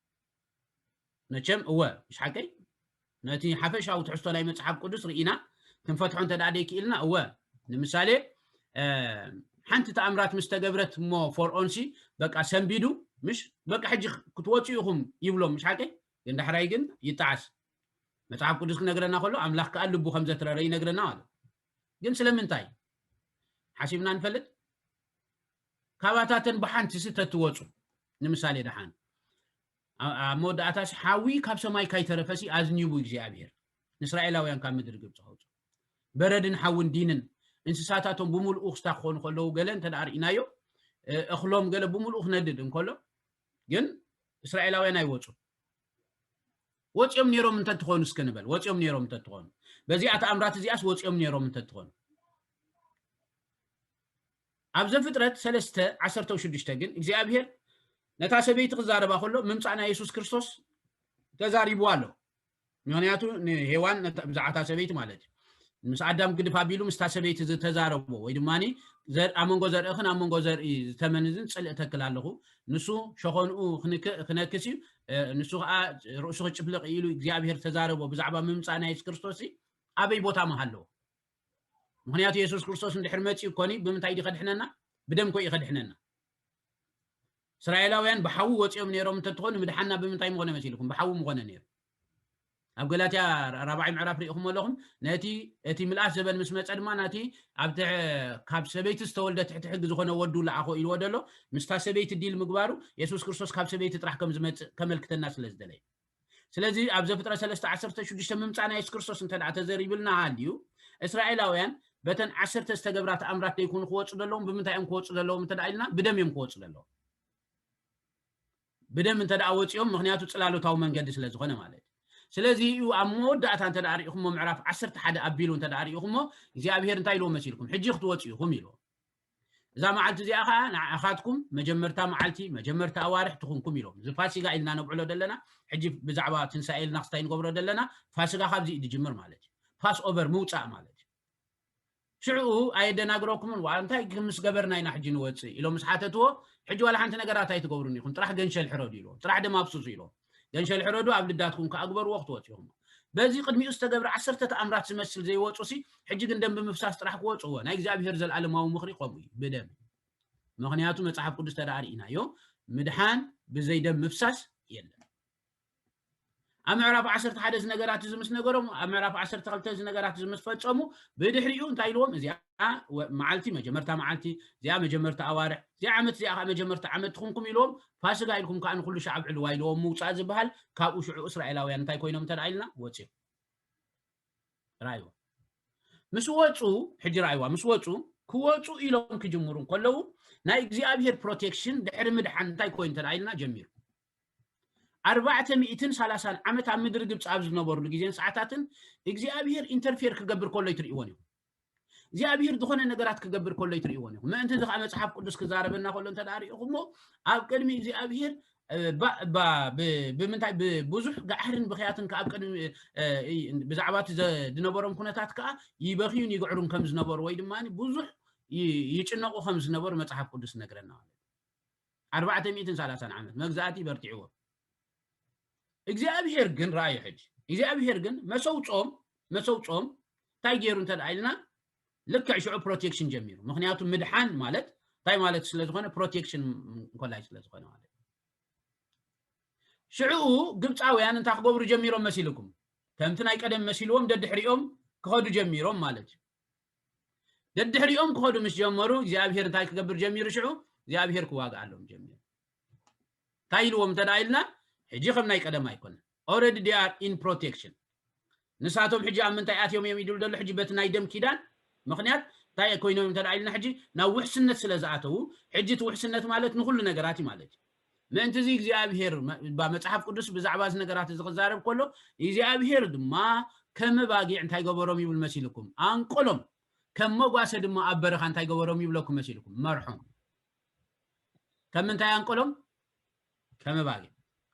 መቸም እወ፣ ምሽ ሓቀይ? ነቲ ሓፈሻዊ ትሕዝቶ ናይ መጽሓፍ ቅዱስ ርኢና ክንፈትሖ እንተ ደኣ ደይክኢልና እወ። ንምሳሌ ሓንቲ ተኣምራት ምስ ተገብረት እሞ ፈርኦንሲ በቃ ሰንቢዱ፣ ምሽ በቃ ሕጂ ክትወፁ ኢኹም ይብሎም፣ ምሽ ሓቀይ? ግን ዳሕራይ ግን ይጠዓስ። መጽሓፍ ቅዱስ ክነግረና ከሎ ኣምላኽ ከኣ ልቡ ከም ዘትረረ ይነግረና ኣሎ። ግን ስለምንታይ ሓሲብና ንፈልጥ? ካባታተን ብሓንቲ ስተትወፁ ንምሳሌ ደሓን ኣብ መወዳእታሲ ሓዊ ካብ ሰማይ ካይተረፈሲ ኣዝኒቡ እግዚኣብሔር ንእስራኤላውያን ካብ ምድሪ ግብፂ ከውፁ በረድን ሓውን ዲንን እንስሳታቶም ብምልኡ ክስታ ክኾኑ ከለዉ ገለ እንተ ርኢናዮ እኽሎም ገለ ብምልኡ ክነድድ እንከሎ ግን እስራኤላውያን ኣይወፁ ወፂኦም ነይሮም እንተትኾኑ እስከ ንበል ወፂኦም ነይሮም እንተትኾኑ በዚኣ ተኣምራት እዚኣስ ወፂኦም ነይሮም እንተትኾኑ ኣብ ዘፍጥረት ሰለስተ ዓሰርተ ሽዱሽተ ግን እግዚኣብሔር ነታ ሰበይቲ ክዛረባ ከሎ ምምፃእ ናይ የሱስ ክርስቶስ ተዛሪቡ ኣሎ ምክንያቱ ንሄዋን ብዛዕታ ሰበይቲ ማለት እዩ ምስ ኣዳም ግድፍ ኣቢሉ ምስታ ሰበይቲ ዝተዛረቦ ወይ ድማ ኣብ መንጎ ዘርእኽን ኣብ መንጎ ዘርኢ ዝተመንዝን ፅልእ ተክል ኣለኹ ንሱ ሸኾንኡ ክነክስ እዩ ንሱ ከዓ ርእሱ ክጭፍልቕ ኢሉ እግዚኣብሔር ተዛረቦ ብዛዕባ ምምፃእ ናይ የሱስ ክርስቶስ ኣበይ ቦታ መሃለዎ ምክንያቱ የሱስ ክርስቶስ እንድሕር መፂኡ ኮኒ ብምንታይ ድዩ ከድሕነና ብደም ኮ እዩ ከድሕነና እስራኤላውያን ብሓዊ ወፂኦም ነይሮም እንተትኾኑ ምድሓና ብምንታይ ምኾነ መሲልኩም ብሓዊ ምኾነ ነይሩ ኣብ ገላትያ ራብዓይ ምዕራፍ ሪኢኹም ኣለኹም ነቲ እቲ ምልኣት ዘበን ምስ መፀ ድማ ናቲ ኣብቲ ካብ ሰበይቲ ዝተወልደ ትሕቲ ሕጊ ዝኾነ ወዱ ለኣኾ ኢልዎ ደሎ ምስታ ሰበይቲ ዲል ምግባሩ የሱስ ክርስቶስ ካብ ሰበይቲ ጥራሕ ከም ዝመፅእ ከመልክተና ስለ ዝደለየ ስለዚ ኣብ ዘፍጥረት ሰለስተ ዓሰርተ ሽዱሽተ ምምፃእ ናይ የሱስ ክርስቶስ እንተ ተዘሪብልና ሃልዩ እስራኤላውያን በተን ዓሰርተ ዝተገብራ ተኣምራት ደይኮኑ ክወፁ ዘለዎም ብምንታይ እዮም ክወፁ ዘለዎም እንተ ኢልና ብደም እዮም ክወፁ ዘለዎም ብደም እንተ ወፂኦም ምክንያቱ ፅላሎታዊ መንገዲ ስለ ዝኾነ ማለት እዩ ስለዚ እዩ ኣብ መወዳእታ እንተ ሪኢኹሞ ምዕራፍ ዓሰርተ ሓደ ኣቢሉ እንተ ሪኢኹሞ እግዚኣብሄር እንታይ ኢልዎ መሲልኩም ሕጂ ክትወፁ ኢኹም ኢልዎ እዛ መዓልቲ እዚኣ ከዓ ንዓኻትኩም መጀመርታ መዓልቲ መጀመርታ ኣዋርሕ ትኹንኩም ኢሎም እዚ ፋሲጋ ኢልና ነብዕሎ ዘለና ሕጂ ብዛዕባ ትንሳኤ ኢልና ክስታይ ንገብሮ ዘለና ፋሲጋ ካብዚ እዩ ዝጅምር ማለት እዩ ፋስ ኦቨር ምውፃእ ማለት እዩ ሽዑ ኣየደናግረኩምን ዋ እንታይ ምስ ገበርና ኢና ሕጂ ንወፅእ ኢሎም ምስ ሓተትዎ ሕጂ ዋላ ሓንቲ ነገራት ኣይትገብሩን ኢኹም ጥራሕ ገንሸል ሕረዱ ኢልዎም ጥራሕ ደም ኣብስሱ ኢልዎም ገንሸል ሕረዱ ኣብ ልዳትኩም ከኣግበርዎ ክትወፅኡ ኢኹም በዚ ቅድሚኡ ዝተገብረ ዓሰርተ ተኣምራት ዝመስል ዘይወፁ ሲ ሕጂ ግን ደም ብምፍሳስ ጥራሕ ክወፅዎ ናይ እግዚኣብሄር ዘለኣለማዊ ምኽሪ ከምኡ እዩ ብደም ምኽንያቱ መፅሓፍ ቅዱስ ተደኣ ርኢናዮ ምድሓን ብዘይ ደም ምፍሳስ የለን ኣብ ምዕራፍ ዓሰርተ ሓደ ዝነገራት እዚ ምስ ነገሮም ኣብ ምዕራፍ ዓሰርተ ክልተ ዝነገራት እዚ ምስ ፈፀሙ ብድሕሪኡ እንታይ ኢልዎም እዚኣ መዓልቲ መጀመርታ መዓልቲ እዚኣ መጀመርታ ኣዋርሕ እዚኣ ዓመት እዚኣ ከዓ መጀመርታ ዓመት ትኹንኩም ኢልዎም ፋስጋ ኢልኩም ከዓ ንኩሉ ሻዕ ኣብዕልዋ ኢልዎም ምውፃእ ዝበሃል ካብኡ ሽዑ እስራኤላውያን እንታይ ኮይኖም እንተ ኢልና ወፂኦም ራእይዎ ምስ ወፁ ሕጂ ራእይዋ ምስ ወፁ ክወፁ ኢሎም ክጅምሩ ከለዉ ናይ እግዚኣብሄር ፕሮቴክሽን ድሕሪ ምድሓን እንታይ ኮይኑ እንተ ኢልና ጀሚሩ ኣርባዕተ ሚእትን ሰላሳን ዓመት ኣብ ምድሪ ግብፂ ኣብ ዝነበሩሉ ግዜን ሰዓታትን እግዚኣብሄር ኢንተርፌር ክገብር ከሎ ይትርእይዎን እዮም እግዚኣብሄር ዝኾነ ነገራት ክገብር ከሎ ይትርእይዎን እዮም ምእንቲ እዚ ከዓ መፅሓፍ ቅዱስ ክዛረበና ከሎ እንተ ርኢኹሞ ኣብ ቅድሚ እግዚኣብሄር ብምንታይ ብዙሕ ጋሕርን ብክያትን ከዓ ቅድሚ ብዛዕባ ዝነበሮም ኩነታት ከዓ ይበኽዩን ይግዕሩን ከም ዝነበሩ ወይ ድማ ብዙሕ ይጭነቁ ከም ዝነበሩ መፅሓፍ ቅዱስ ነግረና ማለት ኣርባዕተ ሚእትን ሰላሳን ዓመት መግዛእቲ በርቲዕዎም እግዚኣብሄር ግን ረኣዩ ሕጂ እግዚኣብሄር ግን መሰውፆም መሰውፆም እንታይ ገይሩ እንተ ኢልና ልክዕ ሽዑ ፕሮቴክሽን ጀሚሩ ምክንያቱ ምድሓን ማለት እንታይ ማለት ስለ ዝኾነ ፕሮቴክሽን እንኮላይ ስለ ዝኾነ ማለት ሽዑ ግብፃውያን እንታይ ክገብሩ ጀሚሮም መሲልኩም ከምቲ ናይ ቀደም መሲልዎም ደድሕሪኦም ክኸዱ ጀሚሮም ማለት እዩ ደድሕሪኦም ክኸዱ ምስ ጀመሩ እግዚኣብሄር እንታይ ክገብር ጀሚሩ ሽዑ እግዚኣብሄር ክዋግኣሎም ጀሚሩ እንታይ ኢልዎም እንተ ኢልና ሕጂ ከም ናይ ቀደም ኣይኮነ already they are in protection ንሳቶም ሕጂ ኣብ ምንታይ ኣትዮም እዮም ይድሉ ደሎ ሕጂ በቲ ናይ ደም ኪዳን ምክንያት እንታይ ኮይኖም እንተ ኢልና ሕጂ ናብ ውሕስነት ስለ ዝኣተዉ ሕጂ እቲ ውሕስነት ማለት ንኩሉ ነገራት እዩ ማለት እዩ ምእንቲ እዚ እግዚኣብሄር መፅሓፍ ቅዱስ ብዛዕባ እዚ ነገራት እዚ ክዛረብ ከሎ እግዚኣብሄር ድማ ከም ባጊዕ እንታይ ገበሮም ይብል መሲልኩም ኣንቆሎም ከም መጓሰ ድማ ኣብ በረኻ እንታይ ገበሮም ይብለኩም መሲልኩም መርሖም ከም ምንታይ ኣንቀሎም ከም ባጊዕ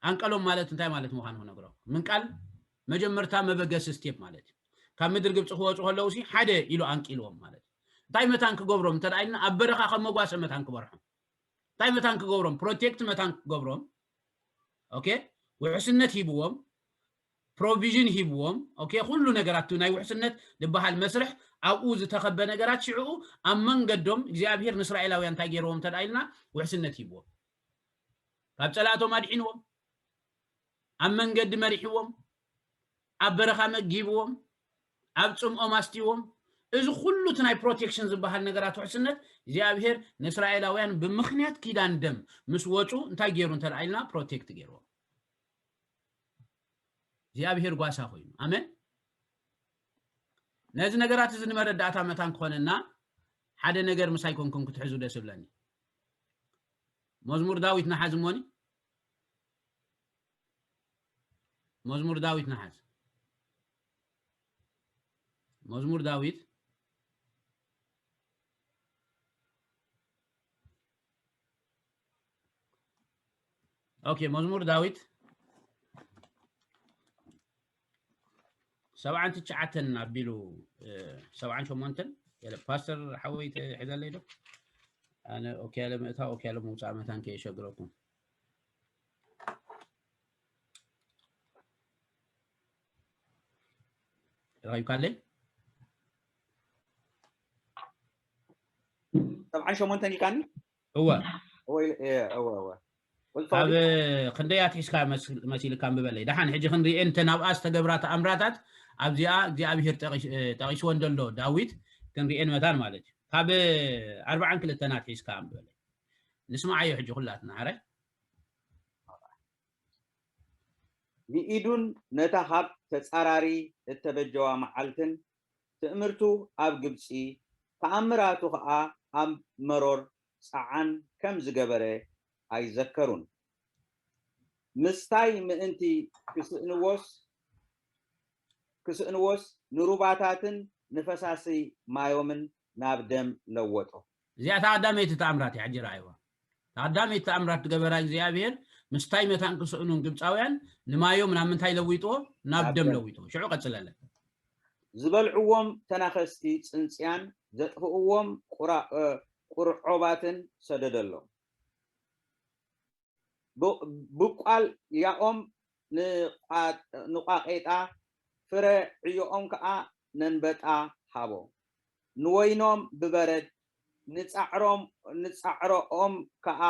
ኣንቀሎም ማለት እንታይ ማለት ምዃኑ ክነግረኩም ምንቃል መጀመርታ መበገሲ ስቴፕ ማለት እዩ ካብ ምድሪ ግብፂ ክወፁ ከለዉ ሲ ሓደ ኢሉ ኣንቂልዎም ማለት እዩ እንታይ መታን ክገብሮም እንተ ኢልና ኣብ በረኻ ከም መጓሰ መታን ክበርሖም እንታይ መታን ክገብሮም? ፕሮቴክት መታን ክገብሮም። ኦኬ፣ ውሕስነት ሂብዎም፣ ፕሮቪዥን ሂብዎም። ኦኬ፣ ኩሉ ነገራት ናይ ውሕስነት ዝበሃል መስርሕ ኣብኡ ዝተኸበ ነገራት ሽዕኡ ኣብ መንገዶም እግዚኣብሔር ንእስራኤላውያን እንታይ ገይርዎም እንተ ኢልና ውሕስነት ሂብዎም። ካብ ጸላእቶም ኣድሒንዎም፣ ኣብ መንገዲ መሪሕዎም፣ ኣብ በረኻ መጊብዎም፣ ኣብ ጽምኦም ኣስትይዎም። እዚ ኩሉ እቲ ናይ ፕሮቴክሽን ዝበሃል ነገራት ውሕስነት እግዚኣብሔር ንእስራኤላውያን ብምኽንያት ኪዳን ደም ምስ ወፁ እንታይ ገይሩ እንተ ኢልና ፕሮቴክት ገይርዎም። እግዚኣብሔር ጓሳ ኮይኑ። ኣሜን። ነዚ ነገራት እዚ ንመረዳእታ መታን ክኾነና ሓደ ነገር ምሳይ ኮንኩም ክትሕዙ ደስ ይብለኒ። መዝሙር ዳዊት ንሓዝ እሞኒ። መዝሙር ዳዊት ንሓዝ። መዝሙር ዳዊት ኦኬ፣ መዝሙር ዳዊት ሰብዓን ትሽዓተን ኣቢሉ ሰብዓን ሸሞንተን። ፓስተር ሓወይ ትሕዘለይ ዶ? ኣነ ኦኬ ያለ ምእታ ኦኬ ያለ ምውፃእ መታን ከየሸግረኩም። ረኺብካለይ? ሰብዓን ሸሞንተን ኢልካኒ? እወ። እወ እወ እወ። ካብ ክንደይ ኣትሒዝካ መሲልካ ኣንብበለይ። ደሓን ሕጂ ክንሪኤን እተን ኣብኣ ዝተገብራ ተኣምራታት ኣብዚኣ እግዚኣብሔር ጠቒስዎ እንደሎ ዳዊት ክንሪኤን መታን ማለት እዩ። ካብ ኣርባዓን ክልተን ኣትሒዝካ ኣንብበለይ። ንስማዓዮ ሕጂ ኩላትና። ኣረ ንኢዱን ነታ ካብ ተጻራሪ እተበጀዋ መዓልትን ትእምርቱ ኣብ ግብጺ ተኣምራቱ ኸኣ ኣብ መሮር ጸዓን ከም ዝገበረ ኣይዘከሩን። ምስታይ ምእንቲ ክስእንዎስ ክስእንዎስ ንሩባታትን ንፈሳሲ ማዮምን ናብ ደም ለወጦ። እዚኣ እታ ቀዳመይቲ ተኣምራት እያ። ሕጂ ረኣይዋ። እታ ቀዳመይቲ ተኣምራት ዝገበራ እግዚኣብሔር ምስታይ መታን ክስእኑን ግብፃውያን ንማዮም ናብ ምንታይ ለዊጥዎ? ናብ ደም ለዊጥዎ። ሽዑ ቀፅለለ። ዝበልዕዎም ተናኸስቲ ጽንጽያን ዘጥፍእዎም ቁርዖባትን ሰደደሎም። ብቋል ያኦም ንቋቄጣ፣ ፍረ ዕዮኦም ከኣ ነንበጣ ሃቦ። ንወይኖም ብበረድ፣ ንጻዕሮም ንጻዕሮኦም ከኣ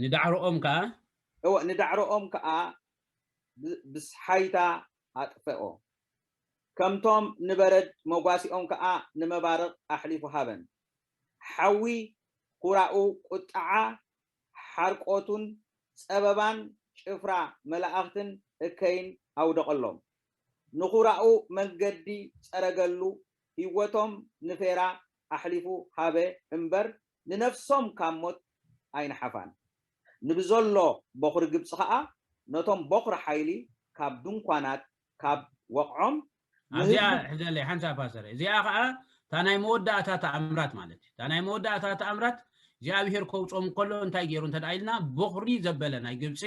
ንዳዕሮኦም ከኣ እወ ንዳዕሮኦም ከኣ ብስሓይታ ኣጥፈኦ። ከምቶም ንበረድ መጓሲኦም ከኣ ንመባርቕ ኣሕሊፉ ሃበን። ሓዊ ኩራኡ ቁጥዓ ሓርቆቱን ጸበባን ጭፍራ መላእኽትን እከይን ኣውደቐሎም። ንኹራኡ መንገዲ ጸረገሉ፣ ህይወቶም ንፌራ ኣሕሊፉ ሃበ እምበር ንነፍሶም ካብ ሞት ኣይነሓፋን። ንብዘሎ ቦኽሪ ግብጺ ኸኣ ነቶም ቦኽሪ ሓይሊ ካብ ድንኳናት ካብ ወቕዖም ኣብዚኣ ሕዘለይ ሓንሳ ፓስተር እዚኣ ከዓ እታ ናይ መወዳእታ ተኣምራት ማለት እዩ። እታ ናይ መወዳእታ ተኣምራት እግዚኣብሔር ከውፅኦም ከሎ እንታይ ገይሩ እንተ ኢልና ቦኽሪ ዘበለ ናይ ግብፂ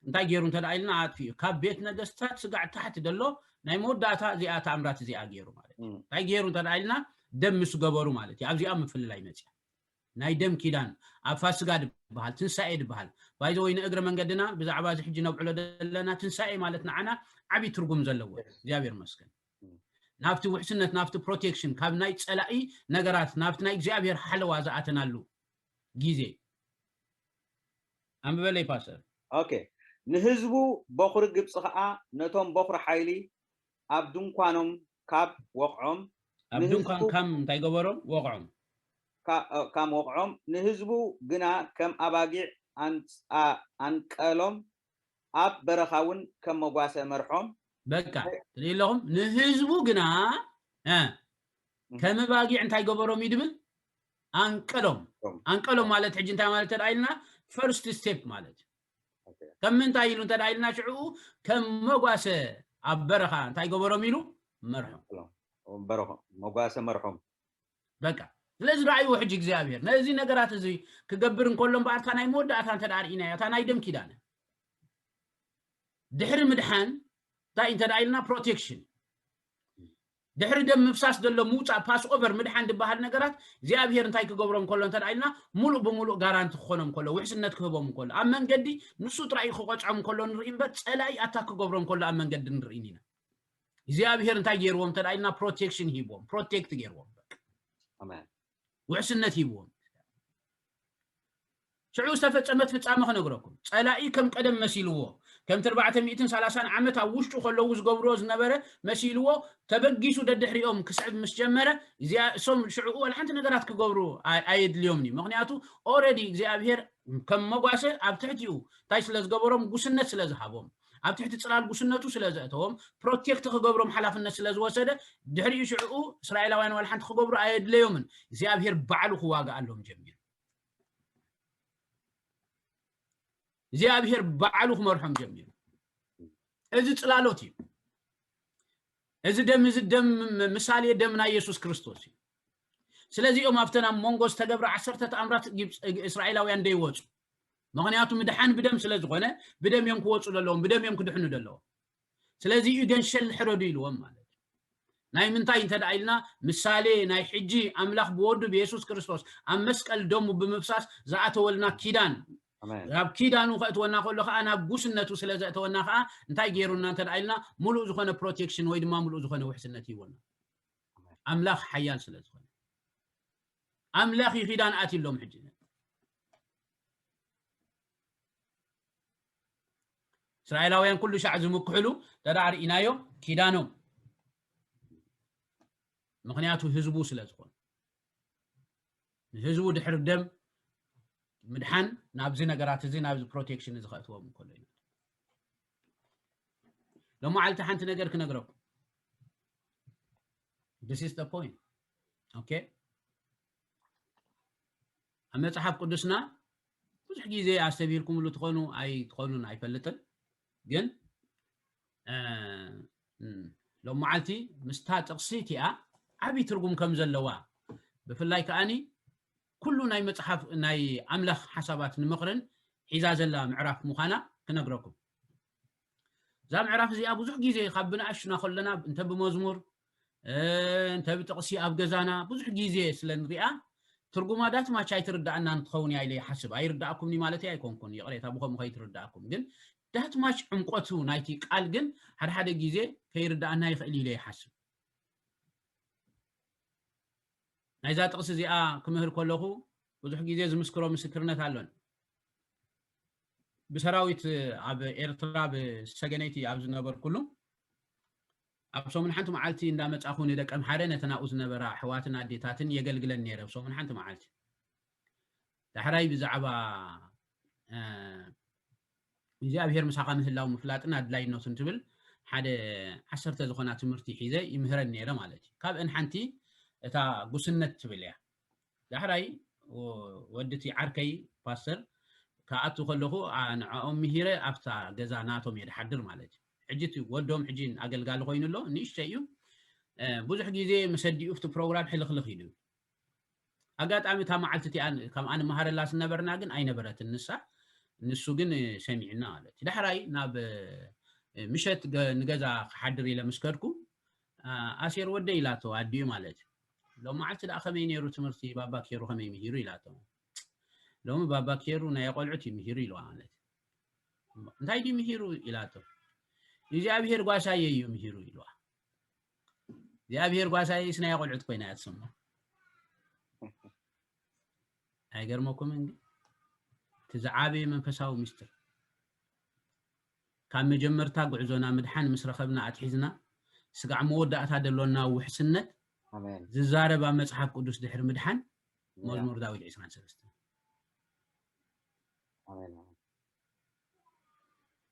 እንታይ ገይሩ እንተ ኢልና ኣጥፊኡ ካብ ቤት ነገስታት ስጋዕ ታሕቲ ዘሎ ናይ መወዳእታ እዚኣ ተኣምራት እዚኣ ገይሩ ማለት እዩ። እንታይ ገይሩ እንተ ኢልና ደም ምስ ገበሩ ማለት እዩ። ኣብዚኣ ምፍልላይ መፅያ ናይ ደም ኪዳን ኣብ ፋስጋ ድበሃል ትንሳኤ ድበሃል ባይዘ ወይ ንእግረ መንገድና ብዛዕባ እዚ ሕጂ ነብዕሎ ዘለና ትንሳኤ ማለት ንዓና ዓብዪ ትርጉም ዘለዎ እግዚኣብሔር መስገን ናብቲ ውሕስነት ናብቲ ፕሮቴክሽን ካብ ናይ ፀላኢ ነገራት ናብቲ ናይ እግዚኣብሔር ሓለዋ ዝኣተናሉ ግዜ ኣንብበለይ ፓስተር ኦኬ ንህዝቡ በኹሪ ግብፂ ከዓ ነቶም በኹሪ ሓይሊ ኣብ ድንኳኖም ካብ ወቕዖም ድንኳን ካም እንታይ ገበሮም ወቕዖም ካም ወቕዖም ንህዝቡ ግና ከም ኣባጊዕ ኣንቀሎም ኣብ በረኻ እውን ከም መጓሰ መርሖም በቃ ትርኢ ኣለኹም ንህዝቡ ግና ከም ባጊዕ እንታይ ገበሮም እዩ ድብል ኣንቀሎም ኣንቀሎም ማለት ሕጂ እንታይ ማለት ተዳ ኢልና ፈርስት ስቴፕ ማለት እዩ ከም ምንታይ ኢሉ እንተ ኢልና ሽዕኡ ከም መጓሰ ኣብ በረኻ እንታይ ገበሮም ኢሉ መርሖም መጓሰ መርሖም በቃ ስለዚ ዳኣይዎ ሕጂ እግዚኣብሔር ነዚ ነገራት እዚ ክገብር እንከሎ እምበኣር እታ ናይ መወዳእታ እንተ ርኢናያ እታ ናይ ደም ኪዳነ ድሕሪ ምድሓን እንታይ እንተ ኢልና ፕሮቴክሽን ድሕሪ ደም ምፍሳስ ዘሎ ምውፃእ ፓስ ኦቨር ምድሓን ዝበሃል ነገራት እግዚኣብሔር እንታይ ክገብሮም ከሎ እንተ ኢልና፣ ሙሉእ ብሙሉእ ጋራንቲ ክኾኖም ከሎ፣ ውሕስነት ክህቦም ከሎ፣ ኣብ መንገዲ ንሱ ጥራይ ክቆፅዖም ከሎ ንርኢ እምበር፣ ፀላኢ ኣታክ ክገብሮም ከሎ ኣብ መንገዲ ንርኢን ኢና። እግዚኣብሔር እንታይ ገይርዎም እንተ ኢልና፣ ፕሮቴክሽን ሂብዎም፣ ፕሮቴክት ገይርዎም፣ በቃ ውሕስነት ሂብዎም። ሽዑ ዝተፈጸመት ፍጻመ ክነግረኩም። ጸላኢ ከም ቀደም መሲልዎ፣ ከምቲ ኣርባዕተ ሚእትን ሰላሳን ዓመት ኣብ ውሽጡ ከለዉ ዝገብርዎ ዝነበረ መሲልዎ፣ ተበጊሱ ደድሕሪኦም ክስዕብ ምስ ጀመረ፣ እዚኣ እሶም ሽዕኡ ዋላ ሓንቲ ነገራት ክገብሩ ኣይ- ኣየድልዮምን እዩ። ምኽንያቱ ኦረዲ እግዚኣብሔር ከም መጓሰ ኣብ ትሕቲኡ እንታይ ስለ ዝገበሮም፣ ጉስነት ስለ ዝሃቦም፣ ኣብ ትሕቲ ጽላል ጉስነቱ ስለ ዘእተዎም፣ ፕሮቴክት ክገብሮም ሓላፍነት ስለ ዝወሰደ፣ ድሕሪኡ ሽዕኡ እስራኤላውያን ዋላ ሓንቲ ክገብሩ ኣየድለዮምን። እግዚኣብሔር ባዕሉ ክዋግኣሎም ጀሚሩ። እግዚኣብሔር ባዕሉ ክመርሖም ጀሚሩ። እዚ ጽላሎት እዩ። እዚ ደም እዚ ደም ምሳሌ ደም ናይ የሱስ ክርስቶስ እዩ። ስለዚ እዮም ኣብተን ኣብ መንጎ ዝተገብረ ዓሰርተ ተኣምራት ግብፅ እስራኤላውያን ደይወፁ። ምኽንያቱ ምድሓን ብደም ስለ ዝኾነ ብደም እዮም ክወፁ ዘለዎም፣ ብደም እዮም ክድሕኑ ዘለዎም። ስለዚ እዩ ገንሸል ሕረዱ ኢልዎም ማለት እዩ። ናይ ምንታይ እንተ ደኣ ኢልና፣ ምሳሌ ናይ ሕጂ ኣምላኽ ብወዱ ብየሱስ ክርስቶስ ኣብ መስቀል ደሙ ብምፍሳስ ዝኣተወልና ኪዳን፣ ናብ ኪዳኑ ከእትወና ከሎ ከዓ ናብ ጉስነቱ ስለ ዘእተወና ከዓ እንታይ ገይሩና እንተ ደኣ ኢልና፣ ሙሉእ ዝኾነ ፕሮቴክሽን ወይ ድማ ሙሉእ ዝኾነ ውሕስነት ይወና። ኣምላኽ ሓያል ስለ ዝኾነ ኣምላኽ እዩ ኪዳን ኣትሎም። ሕጂ እስራኤላውያን ኩሉ ሻዕ ዝምክሕሉ ተዳዕ ርኢናዮ ኪዳኖም፣ ምኽንያቱ ህዝቡ ስለ ዝኾነ፣ ንህዝቡ ድሕሪ ደም ምድሓን ናብዚ ነገራት እዚ ናብዚ ፕሮቴክሽን እዚ ከእትዎም እንከሎ ኢና። ሎመዓልቲ ሓንቲ ነገር ክነግረኩም። This is the point. Okay? ኣብ መጽሓፍ ቅዱስና ብዙሕ ግዜ ኣስተብሂልኩምሉ ትኾኑ ኣይትኾኑን ኣይፈልጥን፣ ግን ሎመዓልቲ ምስታ ጥቕሲ እቲኣ ዓብዪ ትርጉም ከም ዘለዋ፣ ብፍላይ ከኣኒ ኩሉ ናይ መጽሓፍ ናይ ኣምላኽ ሓሳባት ንምኽርን ሒዛ ዘላ ምዕራፍ ምዃና ክነግረኩም። እዛ ምዕራፍ እዚኣ ብዙሕ ግዜ ካብ ብንኣሽቱና ከለና እንተ ብመዝሙር እንተ ብጥቕሲ ኣብ ገዛና ብዙሕ ግዜ ስለ ንሪኣ ትርጉማ ዳትማች ኣይትርዳእናን ትኸውን እያ ኢለ ይሓስብ። ኣይርዳእኩምኒ ማለት ኣይኮንኩን፣ ይቕሬታ፣ ብኸምኡ ከይትርዳእኩም። ግን ዳትማች ዕምቆቱ ናይቲ ቃል ግን ሓደ ሓደ ግዜ ከይርዳእና ይኽእል ኢለ ይሓስብ። ናይዛ ጥቕሲ እዚኣ ክምህር ከለኹ ብዙሕ ግዜ ዝምስክሮ ምስክርነት ኣሎን። ብሰራዊት ኣብ ኤርትራ ብሰገነይቲ ኣብ ዝነበርኩሉ ኣብ ሰሙን ሓንቲ መዓልቲ እንዳመጻኹ ንደቀ ምሓረ ነተን ኣብኡ ዝነበራ ኣሕዋትን ኣዴታትን የገልግለን ነይረ። ኣብ ሰሙን ሓንቲ መዓልቲ ዳሕራይ ብዛዕባ እግዚኣብሔር ምሳኻ ምህላው ምፍላጥን ኣድላይነቱን ትብል ሓደ ዓሰርተ ዝኾና ትምህርቲ ሒዘ ይምህረን ነይረ ማለት እዩ። ካብአን ሓንቲ እታ ጉስነት ትብል እያ። ዳሕራይ ወዲ እቲ ዓርከይ ፓስተር ክኣቱ ከለኹ ንዕኦም ምሂረ ኣብታ ገዛ ናቶም እየ ድሓድር ማለት እዩ። ሕጂ እቲ ወዶም ሕጂ ኣገልጋሊ ኮይኑ ኣሎ፣ ንእሽተይ እዩ። ብዙሕ ግዜ ምስ ኣዲኡ ኣብቲ ፕሮግራም ሕልኽልኽ ኢሉ። ኣጋጣሚ እታ መዓልቲ እቲኣ ከምኣ ንመሃረላ ዝነበርና ግን ኣይነበረትን ንሳ፣ ንሱ ግን ሰሚዕና ማለት እዩ። ዳሕራይ ናብ ምሸት ንገዛ ክሓድር ኢለ ምስ ከድኩ ኣሴር ወደይ ኢላቶ ኣዲኡ ማለት እዩ። ሎም መዓልቲ ደኣ ከመይ ነይሩ ትምህርቲ፣ ባባ ኬሩ ከመይ ምሂሩ ኢላቶ። ሎሚ ባባ ኬሩ ናይ ኣቆልዑት እዩ ምሂሩ ኢልዋ ማለት እዩ። እንታይ ድዩ ምሂሩ ኢላቶ። እግዚኣብሔር ጓሳየ እዩ ምሂሩ ኢልዋ። እግዚኣብሔር ጓሳየስ ናይ ኣቆልዑት ኮይና እያ ትስምዖ። ኣይገርመኩምን ግን እቲ ዝዓበየ መንፈሳዊ ምስጢር ካብ መጀመርታ ጉዕዞና ምድሓን ምስ ረኸብና ኣትሒዝና ስጋዕ መወዳእታ ደሎና ውሕስነት ዝዛረብ ኣብ መጽሓፍ ቅዱስ ድሕሪ ምድሓን መዝሙር ዳዊት ዕስራን ሰለስተን።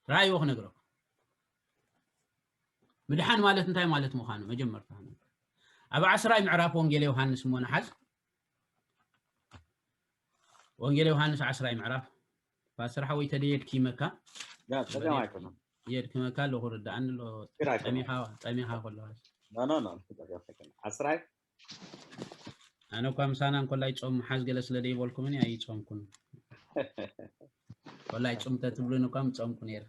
ራእይዎ ክነግረኩም። ምድሓን ማለት እንታይ ማለት ምዃኑ መጀመርታ ኣብ ዓስራይ ምዕራፍ ወንጌል ዮሃንስ እሞ ንሓዝ። ወንጌል ዮሃንስ ዓስራይ ምዕራፍ። ፓስተር ሓወይ ተደየድኪ መካ የድክመካ ኣለኹ። ርዳእኒ ኣሎ። ጠሚኻ ጠሚኻ ከሎ ዓስራይ ኣነ እኳ ምሳና እንኮላይ ጾም ሓዝ ገለ ስለ ደይበልኩምኒ ኣይጾምኩን። ኮላይ ጾም ተትብሉን እኳ ምጾምኩ ነይረ።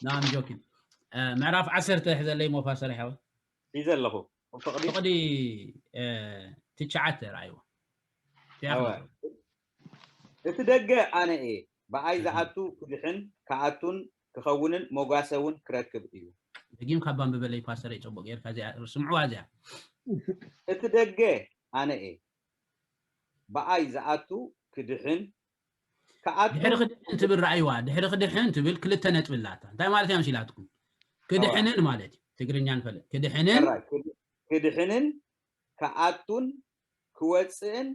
ናም ጆኪን ምዕራፍ ዓሰርተ ሕዘለይ ሞፋ ሰሪሓዊ ሒዘ ኣለኹ። ፍቕዲ ፍቕዲ፣ እ፣ ትሽዓተ ረኣይዎ። እቲኣ እወ። ክነግረኩም። እቲ ደገ ኣነ እየ፣ ብኣይ እህ። ዝኣቱ ክድሕን፣ ክኣቱን ክኸውንን መጓሰ እውን ክረክብ እዩ። ደጊምካ ባንብበለይ ፓስተረይ፣ ጽቡቕ ጌርካ እዚኣ ስምዕዋ እዚኣ። እቲ ደገ ኣነ እየ፣ ብኣይ ዝኣቱ ክድሕን፣ ክኣቱ ድሕሪ ክድሕን ትብል ረኣይዋ፣ ድሕሪ ክድሕን ትብል ክልተ ነጥቢ ኣላታ። እንታይ ማለት እያ መሲላትኩም? ክድሕንን ማለት እዩ፣ ትግርኛ ንፈልጥ። ክድሕንን ሕራይ፣ ክድ-፣ ክድሕንን ክኣቱን ክወፅእን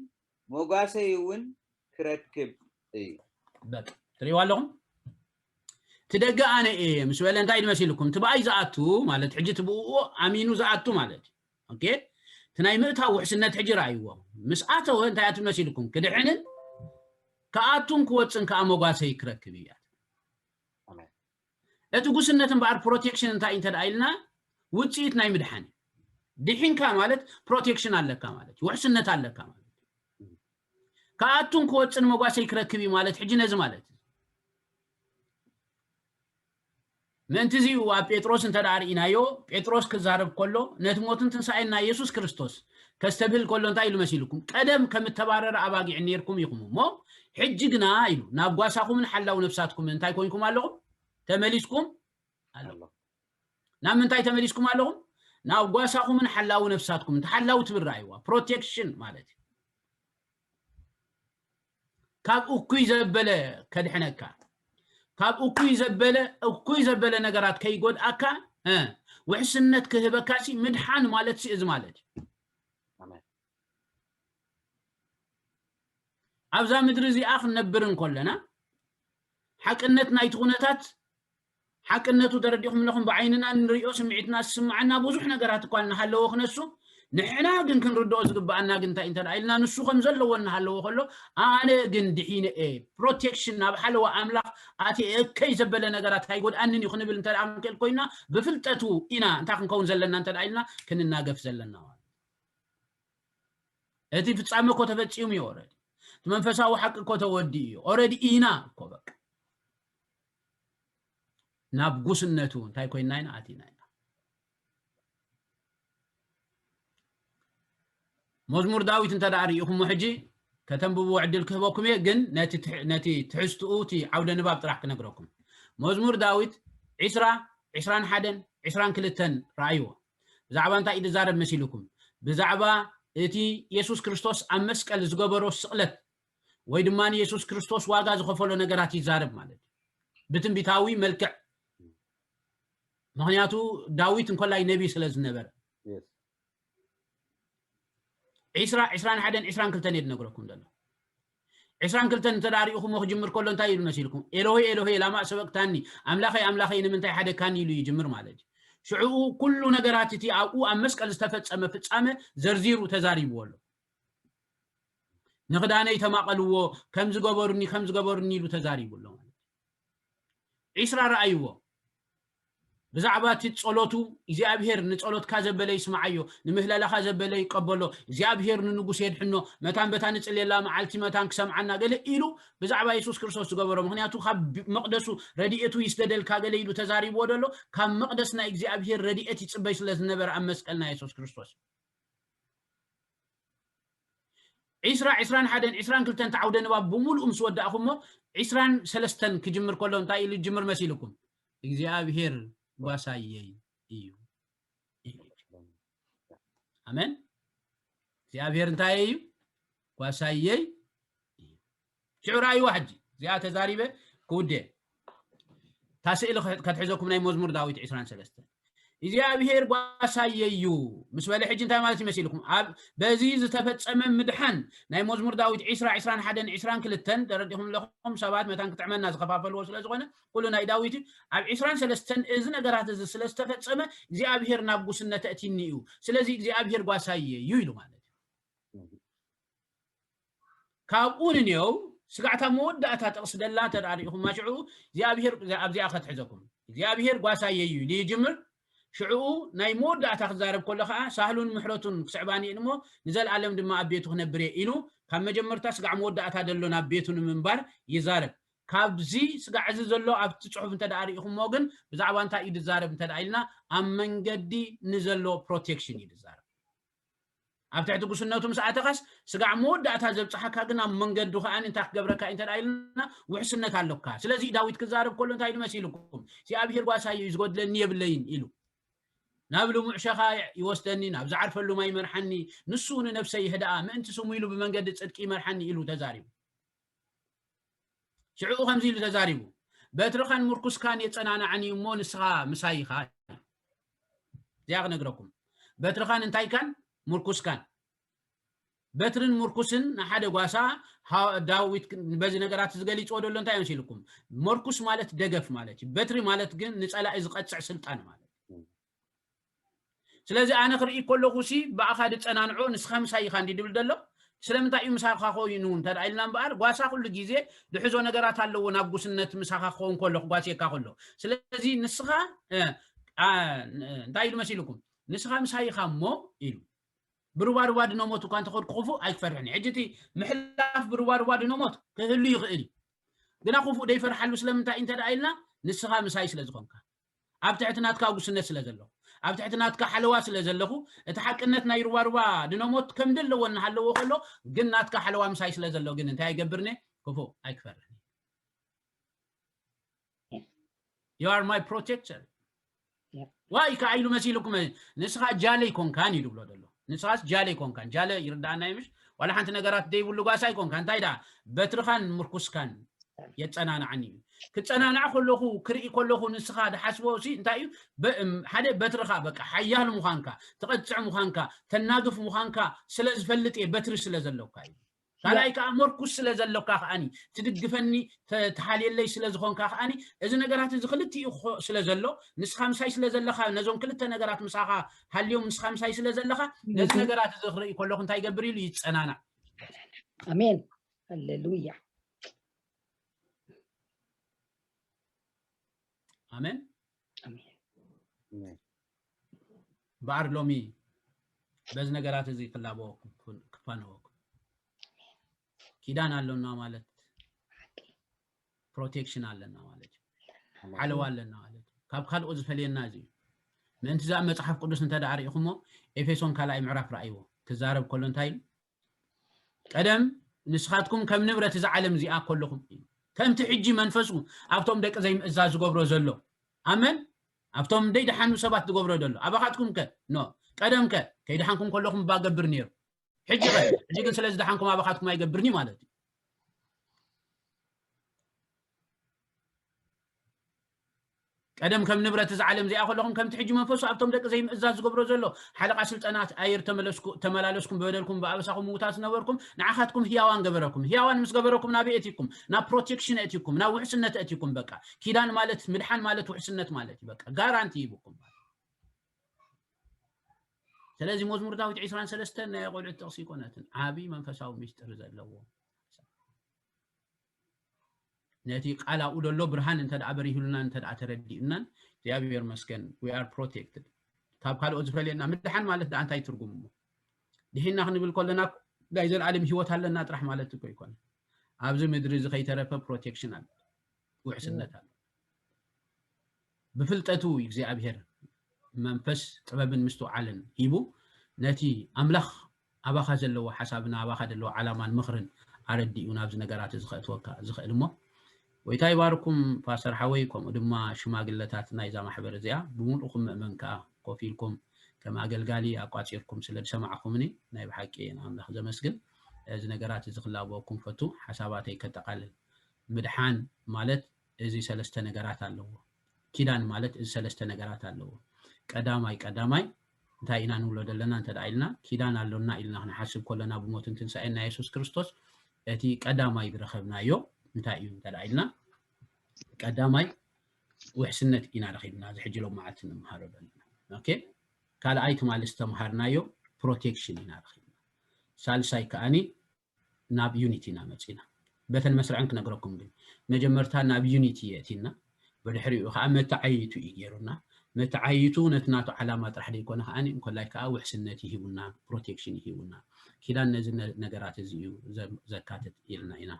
መጓሰይ እውን ክረክብ እዩ። በቃ፣ ትሪእዋ ኣለኹም? እቲ ደገ ኣነ እየ ምስ በለ እንታይ እዩ መሲልኩም? እቲ ብኣይ ዝኣቱ ማለት ሕጂ እቲ ብኡ ኣሚኑ ዝኣቱ ማለት እዩ። ኦኬ? እቲ ናይ ምእታው ውሕስነት ሕጂ ረኣይዎ። ምስ ኣተወ እንታይ ኣት መሲልኩም? ክድሕንን ክኣቱን ክወፅን ከዓ መጓሰይ ክረክብ እዩ። ኣሜን። እቲ ጉስነት እምበኣር ፕሮቴክሽን እንታይ እንተ ደኣ ኢልና ውፅኢት ናይ ምድሓን እዩ። ድሒንካ ማለት ፕሮቴክሽን ኣለካ ማለት እዩ። ውሕስነት ኣለካ ማለት እዩ። ክኣቱን ክወፅን መጓሰይ ክረክብ እዩ ማለት ሕጂ ነዚ ማለት እዩ። ምእንቲ እዚኡ ኣብ ጴጥሮስ እንተ ደኣ ርኢናዮ፣ ጴጥሮስ ክዛረብ ከሎ ነቲ ሞትን ትንሳኤን ናይ የሱስ ክርስቶስ ከስተብህል ከሎ እንታይ ኢሉ መሲልኩም? ቀደም ከም እተባረረ ኣባጊዕ ነይርኩም ኢኹም እሞ፣ ሕጂ ግና ኢሉ ናብ ጓሳኹምን ሓላው ነፍሳትኩምን እንታይ ኮይንኩም ኣለኹም? ተመሊስኩም ኣለኹም። ናብ ምንታይ ተመሊስኩም ኣለኹም? ናብ ጓሳኹምን ሓላው ነፍሳትኩም። እቲ ሓላው ትብል ረኣይዋ፣ ፕሮቴክሽን ማለት እዩ። ካብ እኩይ ዘበለ ከድሕነካ፣ ካብ እኩይ ዘበለ፣ እኩይ ዘበለ ነገራት ከይጎድኣካ፣ እ፣ ውሕስነት ክህበካ ሲ ምድሓን ማለት ሲ እዚ ማለት እዩ። ኣሜን። ኣብዛ ምድሪ እዚኣ ክንነብር እንከለና፣ ሓቅነት ናይቲ ኩነታት፣ ሓቅነቱ ተረዲኹም ኣለኹም፣ ብዓይንና እንሪኦ፣ ስምዒትና ዝስምዓና ብዙሕ ነገራት እኳ እናሃለዎ ክነሱ፣ ንሕና ግን ክንርድኦ ዝግብኣና ግን እንታይ እንተ ደኣ ኢልና፣ ንሱ ከም ዘለዎ እናሃለዎ ከሎ፣ ኣነ ግን ድሒነ እየ፣ ፕሮቴክሽን ናብ ሓለዋ ኣምላኽ ኣትየ እከይ ዘበለ ነገራት ኣይጎድኣንን እዩ ክንብል እንተ ደኣ ክንክእል ኮይና፣ ብፍልጠቱ ኢና እንታይ ክንከውን ዘለና እንተ ደኣ ኢልና፣ ክንናገፍ ዘለና ማለት እዩ። እቲ ፍጻመ እኮ ተፈጺሙ እዩ ኦረዲ። እቲ መንፈሳዊ ሓቂ እኮ ተወዲኡ እዩ ኦረዲ። ኢና እኮ በቃ። ናብ ጉስነቱ እንታይ ኮይና ኢና? ኣቲና ኢና። መዝሙር ዳዊት እንተ ደኣ ርኢኹሞ ሕጂ ከተንብብዎ ዕድል ክህበኩም እየ፣ ግን ነቲ ትሕ-፣ ነቲ ትሕዝትኡ፣ እቲ ዓውደ ንባብ ጥራሕ ክነግረኩም። መዝሙር ዳዊት ዒስራ፣ ዒስራን ሓደን፣ ዒስራን ክልተን ረኣይዎ። ብዛዕባ እንታይ እዩ ዝዛረብ መሲልኩም? ብዛዕባ እቲ የሱስ ክርስቶስ ኣብ መስቀል ዝገበሮ ስቕለት ወይ ድማ የሱስ ክርስቶስ ዋጋ ዝኸፈሎ ነገራት ይዛረብ ማለት እዩ። ብትንቢታዊ መልክዕ። ምኽንያቱ ዳዊት እንኮላይ ነቢ ስለ ዝነበረ። የስ። ዒስራ፣ ዒስራን ሓደን፣ ዒስራን ክልተን እየ ዝነግረኩም ዘሎ። ዒስራን ክልተን እንተ ደኣ ርኢኹሞ ክጅምር ከሎ እንታይ ኢሉ መሲልኩም? "ኤሎሄ፣ ኤሎሄ፣ ላማ ሰበቅታኒ፣ ኣምላኸይ፣ ኣምላኸይ፣ ንምንታይ ሓደካኒ?" ኢሉ ይጅምር ማለት እዩ። ሽዕኡ ኩሉ ነገራት እቲ ኣብኡ ኣብ መስቀል ዝተፈጸመ ፍጻመ ዘርዚሩ ተዛሪብዎ ኣሎ። "ንኽዳነይ ተማቐልዎ፣ ከም ዝገበሩኒ፣ ከም ዝገበሩኒ" ኢሉ ተዛሪቡ ኣሎ ማለት እዩ። ዒስራ ረኣይዎ። ብዛዕባ እቲ ጸሎቱ፣ እግዚኣብሔር ንጸሎትካ ዘበለ ይስምዓዮ፣ ንምህለላኻ ዘበለ ይቀበሎ፣ እግዚኣብሔር ንንጉስ የድሕኖ፣ መታን በታ ንጽልየላ መዓልቲ መታን ክሰምዓና ገለ ኢሉ ብዛዕባ የሱስ ክርስቶስ ዝገበሮ፣ ምኽንያቱ ካብ መቕደሱ ረድኤቱ ይስደደልካ ገለ ኢሉ ተዛሪብዎ ደሎ፣ ካብ መቕደስ ናይ እግዚኣብሔር ረድኤት ይጽበይ ስለ ዝነበረ ኣብ መስቀል ናይ የሱስ ክርስቶስ። ዒስራ፣ ዒስራን ሓደን፣ ዒስራን ክልተን ዓውደ ንባብ ብምሉኡ ምስ ወዳእኹሞ፣ ዒስራን ሰለስተን ክጅምር ከሎ እንታይ ኢሉ ይጅምር መሲልኩም? "እግዚኣብሔር ጓሳየይ እዩ" ኢሉ። ኣሜን። እግዚኣብሔር እንታይ እዩ? ጓሳየይ እዩ። ሽዑ ረኣይዋ ሕጂ፣ እዚኣ ተዛሪበ ክውደ። እታ ስእሊ ከ-፣ ከትሕዘኩም ናይ መዝሙር ዳዊት ዒስራን ሰለስተን። "እግዚኣብሔር ጓሳየይ እዩ" ምስ በለ ሕጂ እንታይ ማለት ይመሲልኩም? ኣብ በዚ ዝተፈጸመ ምድሓን ናይ መዝሙር ዳዊት ዒስራ፣ ዒስራን ሓደን፣ ዒስራን ክልተን ተረዲኹም ኣለኹም። ሰባት መታን ክጥዕመና ዝኸፋፈልዎ ስለ ዝኾነ ኩሉ ናይ ዳዊት እዩ። ኣብ ዒስራን ሰለስተን እዚ ነገራት እዚ ስለ ዝተፈጸመ እግዚኣብሔር ናብ ጉስነት ኣእቲኒ እዩ። ስለዚ እግዚኣብሔር ጓሳየይ እዩ ኢሉ ማለት እዩ። ካብኡ ንንየው ስጋዕታ መወዳእታ ጥቕሲ ደላ እንተ ደኣ ርኢኹማ ሽዑ እግዚኣብሔር ኣብዚኣ ከትሕዘኩም። እግዚኣብሔር ጓሳየይ እዩ ኢሉ ይጅምር። ሽዑ ናይ መወዳእታ ክዛረብ ከሎ ኸዓ ሳህሉን ምሕረቱን ክስዕባኒ እየን እሞ ንዘለኣለም ድማ ኣብ ቤቱ ክነብር እየ ኢሉ ካብ መጀመርታ ስጋዕ መወዳእታ ደሎ ናብ ቤቱ ንምንባር ይዛረብ። ካብዚ ስጋዕ እዚ ዘሎ ኣብቲ ጽሑፍ እንተ ደኣ ርኢኹሞ ግን ብዛዕባ እንታይ እዩ ዝዛረብ እንተ ደኣ ኢልና ኣብ መንገዲ ንዘሎ ፕሮቴክሽን እዩ ዝዛረብ። ኣብ ትሕቲ ጉስነቱ ምስ ኣተኻስ ስጋዕ መወዳእታ ዘብጽሓካ ግን ኣብ መንገዱ ከኣ እንታይ ክገብረካ እዩ እንተ ደኣ ኢልና ውሕስነት ኣለካ። ስለዚ ዳዊት ክዛረብ ከሎ እንታይ ኢሉ መሲልኩም? እግዚኣብሔር ጓሳይ እዩ ዝጎድለኒ የብለይን ኢሉ ናብ ልሙዕ ሸኻ ይወስደኒ ናብ ዝዓርፈሉ ማይ ይመርሓኒ ንሱ ንነብሰይ ይህድኣ ምእንቲ ስሙ ኢሉ ብመንገዲ ጽድቂ ይመርሓኒ ኢሉ ተዛሪቡ። ሽዑ ከምዚ ኢሉ ተዛሪቡ፣ በትርኻን ምርኩስካን የጸናንዓኒ እሞ ንስኻ ምሳይ ኢኻ። እዚኣ ክነግረኩም፣ በትርኻን እንታይ ኢልካን ምርኩስካን። በትርን ምርኩስን ንሓደ ጓሳ ሃ- ዳዊት ክ- በዚ ነገራት ዝገሊጽዎ ደሎ እንታይ መሲልኩም? ምርኩስ ማለት ደገፍ ማለት እዩ። በትሪ ማለት ግን ንጸላኢ ዝቐጽዕ ስልጣን ማለት እዩ። ስለዚ ኣነ ክርኢ ከለኹ ሲ ብኣኻ ድጸናንዖ ንስኻ ምሳይ ኢኻ እንዲ ድብል ደሎ ስለምንታይ እዩ ምሳኻ ኮይኑ እንተ ደኣ ኢልና እምበኣር ጓሳ ኩሉ ግዜ ድሕዞ ነገራት ኣለዎ ናብ ጉስነት ምሳኻ ክኸውን ከሎ ክጓስየካ ከሎ ስለዚ ንስኻ እ፣ ኣ፣ ን- እንታይ ኢሉ መሲልኩም ንስኻ ምሳይ ኢኻ እሞ ኢሉ ብሩባሩባ ድነሞት እኳ እንተኸድኩ ክፉእ ኣይክፈርሕን እዩ ሕጂ እቲ ምሕላፍ ብሩባሩባ ድነሞት ክህሉ ይኽእል እዩ ግና ክፉእ ደይፈርሓሉ ስለምንታይ እንተ ደኣ ኢልና ንስኻ ምሳይ ስለ ዝኾንካ ኣብ ትሕቲ ናትካ ጉስነት ስለ ዘለኹ ኣብ ትሕቲ ናትካ ሓለዋ ስለ ዘለኹ እቲ ሓቅነት ናይ ሩባሩባ ድነሞት ከም ደለዎ እናሃለዎ ከሎ ግን ናትካ ሓለዋ ምሳይ ስለ ዘሎ ግን እንታይ ኣይገብርኒ ክፉእ ኣይክፈርኒ you are my protector ዋይ ከዓ ኢሉ መሲልኩም ንስኻ ጃለ ይኮንካን እዩ ድብሎ ዘሎ ንስኻስ ጃለ ይኮንካን ጃለ ይርዳእና ይምሽ ዋላ ሓንቲ ነገራት ደይብሉ ጓሳ ይኮንካ እንታይ ደኣ በትርኻን ምርኩስካን የጸናንዓኒ እዩ ክጸናንዕ ከለኹ ክርኢ ከለኹ ንስኻ ድሓስቦ ሲ እንታይ እዩ ሓደ በትርኻ በቃ ሓያል ምዃንካ ትቐጽዕ ምዃንካ ተናግፍ ምዃንካ ስለ ዝፈልጥ እየ በትሪ ስለ ዘለካ እዩ ካልኣይ ከዓ መርኩስ ስለ ዘለካ ከዓኒ ትድግፈኒ ትሓልየለይ ስለ ዝኾንካ ከዓኒ እዚ ነገራት እዚ ክልቲኡ ስለ ዘሎ ንስኻ ምሳይ ስለ ዘለኻ ነዞም ክልተ ነገራት ምሳኻ ሃልዮም ንስኻ ምሳይ ስለ ዘለኻ ነዚ ነገራት እዚ ክርኢ ከለኹ እንታይ ገብር ኢሉ ይፀናናዕ ኣሜን ሃሌሉያ ኣሜን በዓር ሎሚ በዚ ነገራት እዚ ክላበወኩም ክፋነወኩም ኪዳን ኣሎና ማለት ፕሮቴክሽን ኣለና ማለት እዩ ሓለዋ ኣለና ማለት እዩ ካብ ካልኦ ዝፈልየና እዚ እዩ ምእንቲ ዛ መፅሓፍ ቅዱስ እንተ ደኣ ርኢኹሞ ኤፌሶን ካልኣይ ምዕራፍ ረኣይዎ ክዛረብ ከሎ እንታይ ኢሉ ቀደም ንስኻትኩም ከም ንብረት እዛ ዓለም እዚኣ ከለኹም ከምቲ ሕጂ መንፈሱ ኣብቶም ደቂ ዘይምእዛዝ ዝገብሮ ዘሎ ኣመን ኣብቶም ደይደሓኑ ሰባት ዝገብሮ ዘሎ ኣባኻትኩም ከ ኖ ቀደም ከ ከይደሓንኩም ከለኹም እባ ገብር ነይሩ ሕጂ ከ ሕጂ ግን ስለ ዝደሓንኩም ኣባኻትኩም ኣይገብርኒ ማለት እዩ ቀደም ከም ንብረት እዛ ዓለም እዚኣ ከለኹም ከምቲ ሕጂ መንፈሱ ኣብቶም ደቂ ዘይምእዛዝ ዝገብሮ ዘሎ ሓለቓ ስልጠናት ኣየር ተመላለስኩም ብበደልኩም ብኣበሳኹም ምውታት ዝነበርኩም ንዓኻትኩም ህያዋን ገበረኩም ህያዋን ምስ ገበረኩም ናብ የእቲኩም ናብ ፕሮቴክሽን እቲኩም ናብ ውሕስነት እቲኩም በቃ ኪዳን ማለት ምድሓን ማለት ውሕስነት ማለት እዩ በቃ ጋራንቲ ይብኩም ስለዚ መዝሙር ዳዊት ዕስራን ሰለስተን ናይ ቆልዑት ጥቕሲ ይኮነትን ዓብዪ መንፈሳዊ ሚስጥር ዘለዎ ነቲ ቃል ኣብኡ ዘሎ ብርሃን እንተ ደኣ በሪሁልናን እንተ ደኣ ተረዲኡናን እግዚኣብሔር መስገን we are protected ካብ ካልኦት ዝፈልየና ምድሓን ማለት ደኣ እንታይ ትርጉም እሞ ድሒና ክንብል ከለና ናይ ዘለኣለም ህይወት ኣለና ጥራሕ ማለት እኮ ይኮነ ኣብዚ ምድሪ እዚ ከይተረፈ ፕሮቴክሽን ኣሎ ውሕስነት ኣሎ ብፍልጠቱ እግዚኣብሔር መንፈስ ጥበብን ምስትውዓልን ሂቡ ነቲ ኣምላኽ ኣባኻ ዘለዎ ሓሳብን ኣባኻ ዘለዎ ዓላማን ምኽርን ኣረዲኡ ናብዚ ነገራት እዚ ከእትወካ ዝኽእል እሞ ጎይታ ይባርኩም ፓስተር ሓወይ ከምኡ ድማ ሽማግለታት ናይዛ ማሕበር እዚኣ ብምሉእኩም ምእመን ከዓ ኮፍ ኢልኩም ከም ኣገልጋሊ ኣቋፂርኩም ስለ ዝሰማዕኩምኒ ናይ ብሓቂ ንኣምላኽ ዘመስግን እዚ ነገራት እዚ ክላበወኩም ፈቱ ሓሳባተይ ከጠቃልል ምድሓን ማለት እዚ ሰለስተ ነገራት ኣለዎ ኪዳን ማለት እዚ ሰለስተ ነገራት ኣለዎ ቀዳማይ ቀዳማይ እንታይ ኢና ንብሎ ዘለና እንተ ኢልና ኪዳን ኣሎና ኢልና ክንሓስብ ከለና ብሞትን ትንሳኤን ናይ የሱስ ክርስቶስ እቲ ቀዳማይ ዝረኸብናዮ እንታይ እዩ እንተ ኢልና ቀዳማይ ውሕስነት ኢና ረኺብና እዚ ሕጂ ሎም መዓልቲ ንምሃሮ ዘለና ኦኬ ካልኣይ ትማሊ ዝተምሃርናዮ ፕሮቴክሽን ኢና ረኺብና ሳልሳይ ከኣኒ ናብ ዩኒቲ ኢና መፂና በተን መስርዐን ክነግረኩም ግን መጀመርታ ናብ ዩኒቲ የእቲና ብድሕሪኡ ከዓ መተዓይቱ እዩ ገይሩና መተዓይቱ ነቲ ናቱ ዓላማ ጥራሕ ዘይኮነ ከዓ እንኮላይ ከዓ ውሕስነት ይሂቡና ፕሮቴክሽን ይሂቡና ኪዳን ነዚ ነገራት እዚ እዩ ዘካትት ኢልና ኢና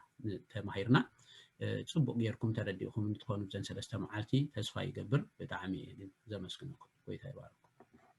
ተማሂርና ጽቡቕ ጌርኩም ተረዲእኩም እንትኾኑ ብዘን ሰለስተ መዓልቲ ተስፋ ይገብር። ብጣዕሚ እየ ግን ዘመስግነኩም። ጎይታ ይባርኩም።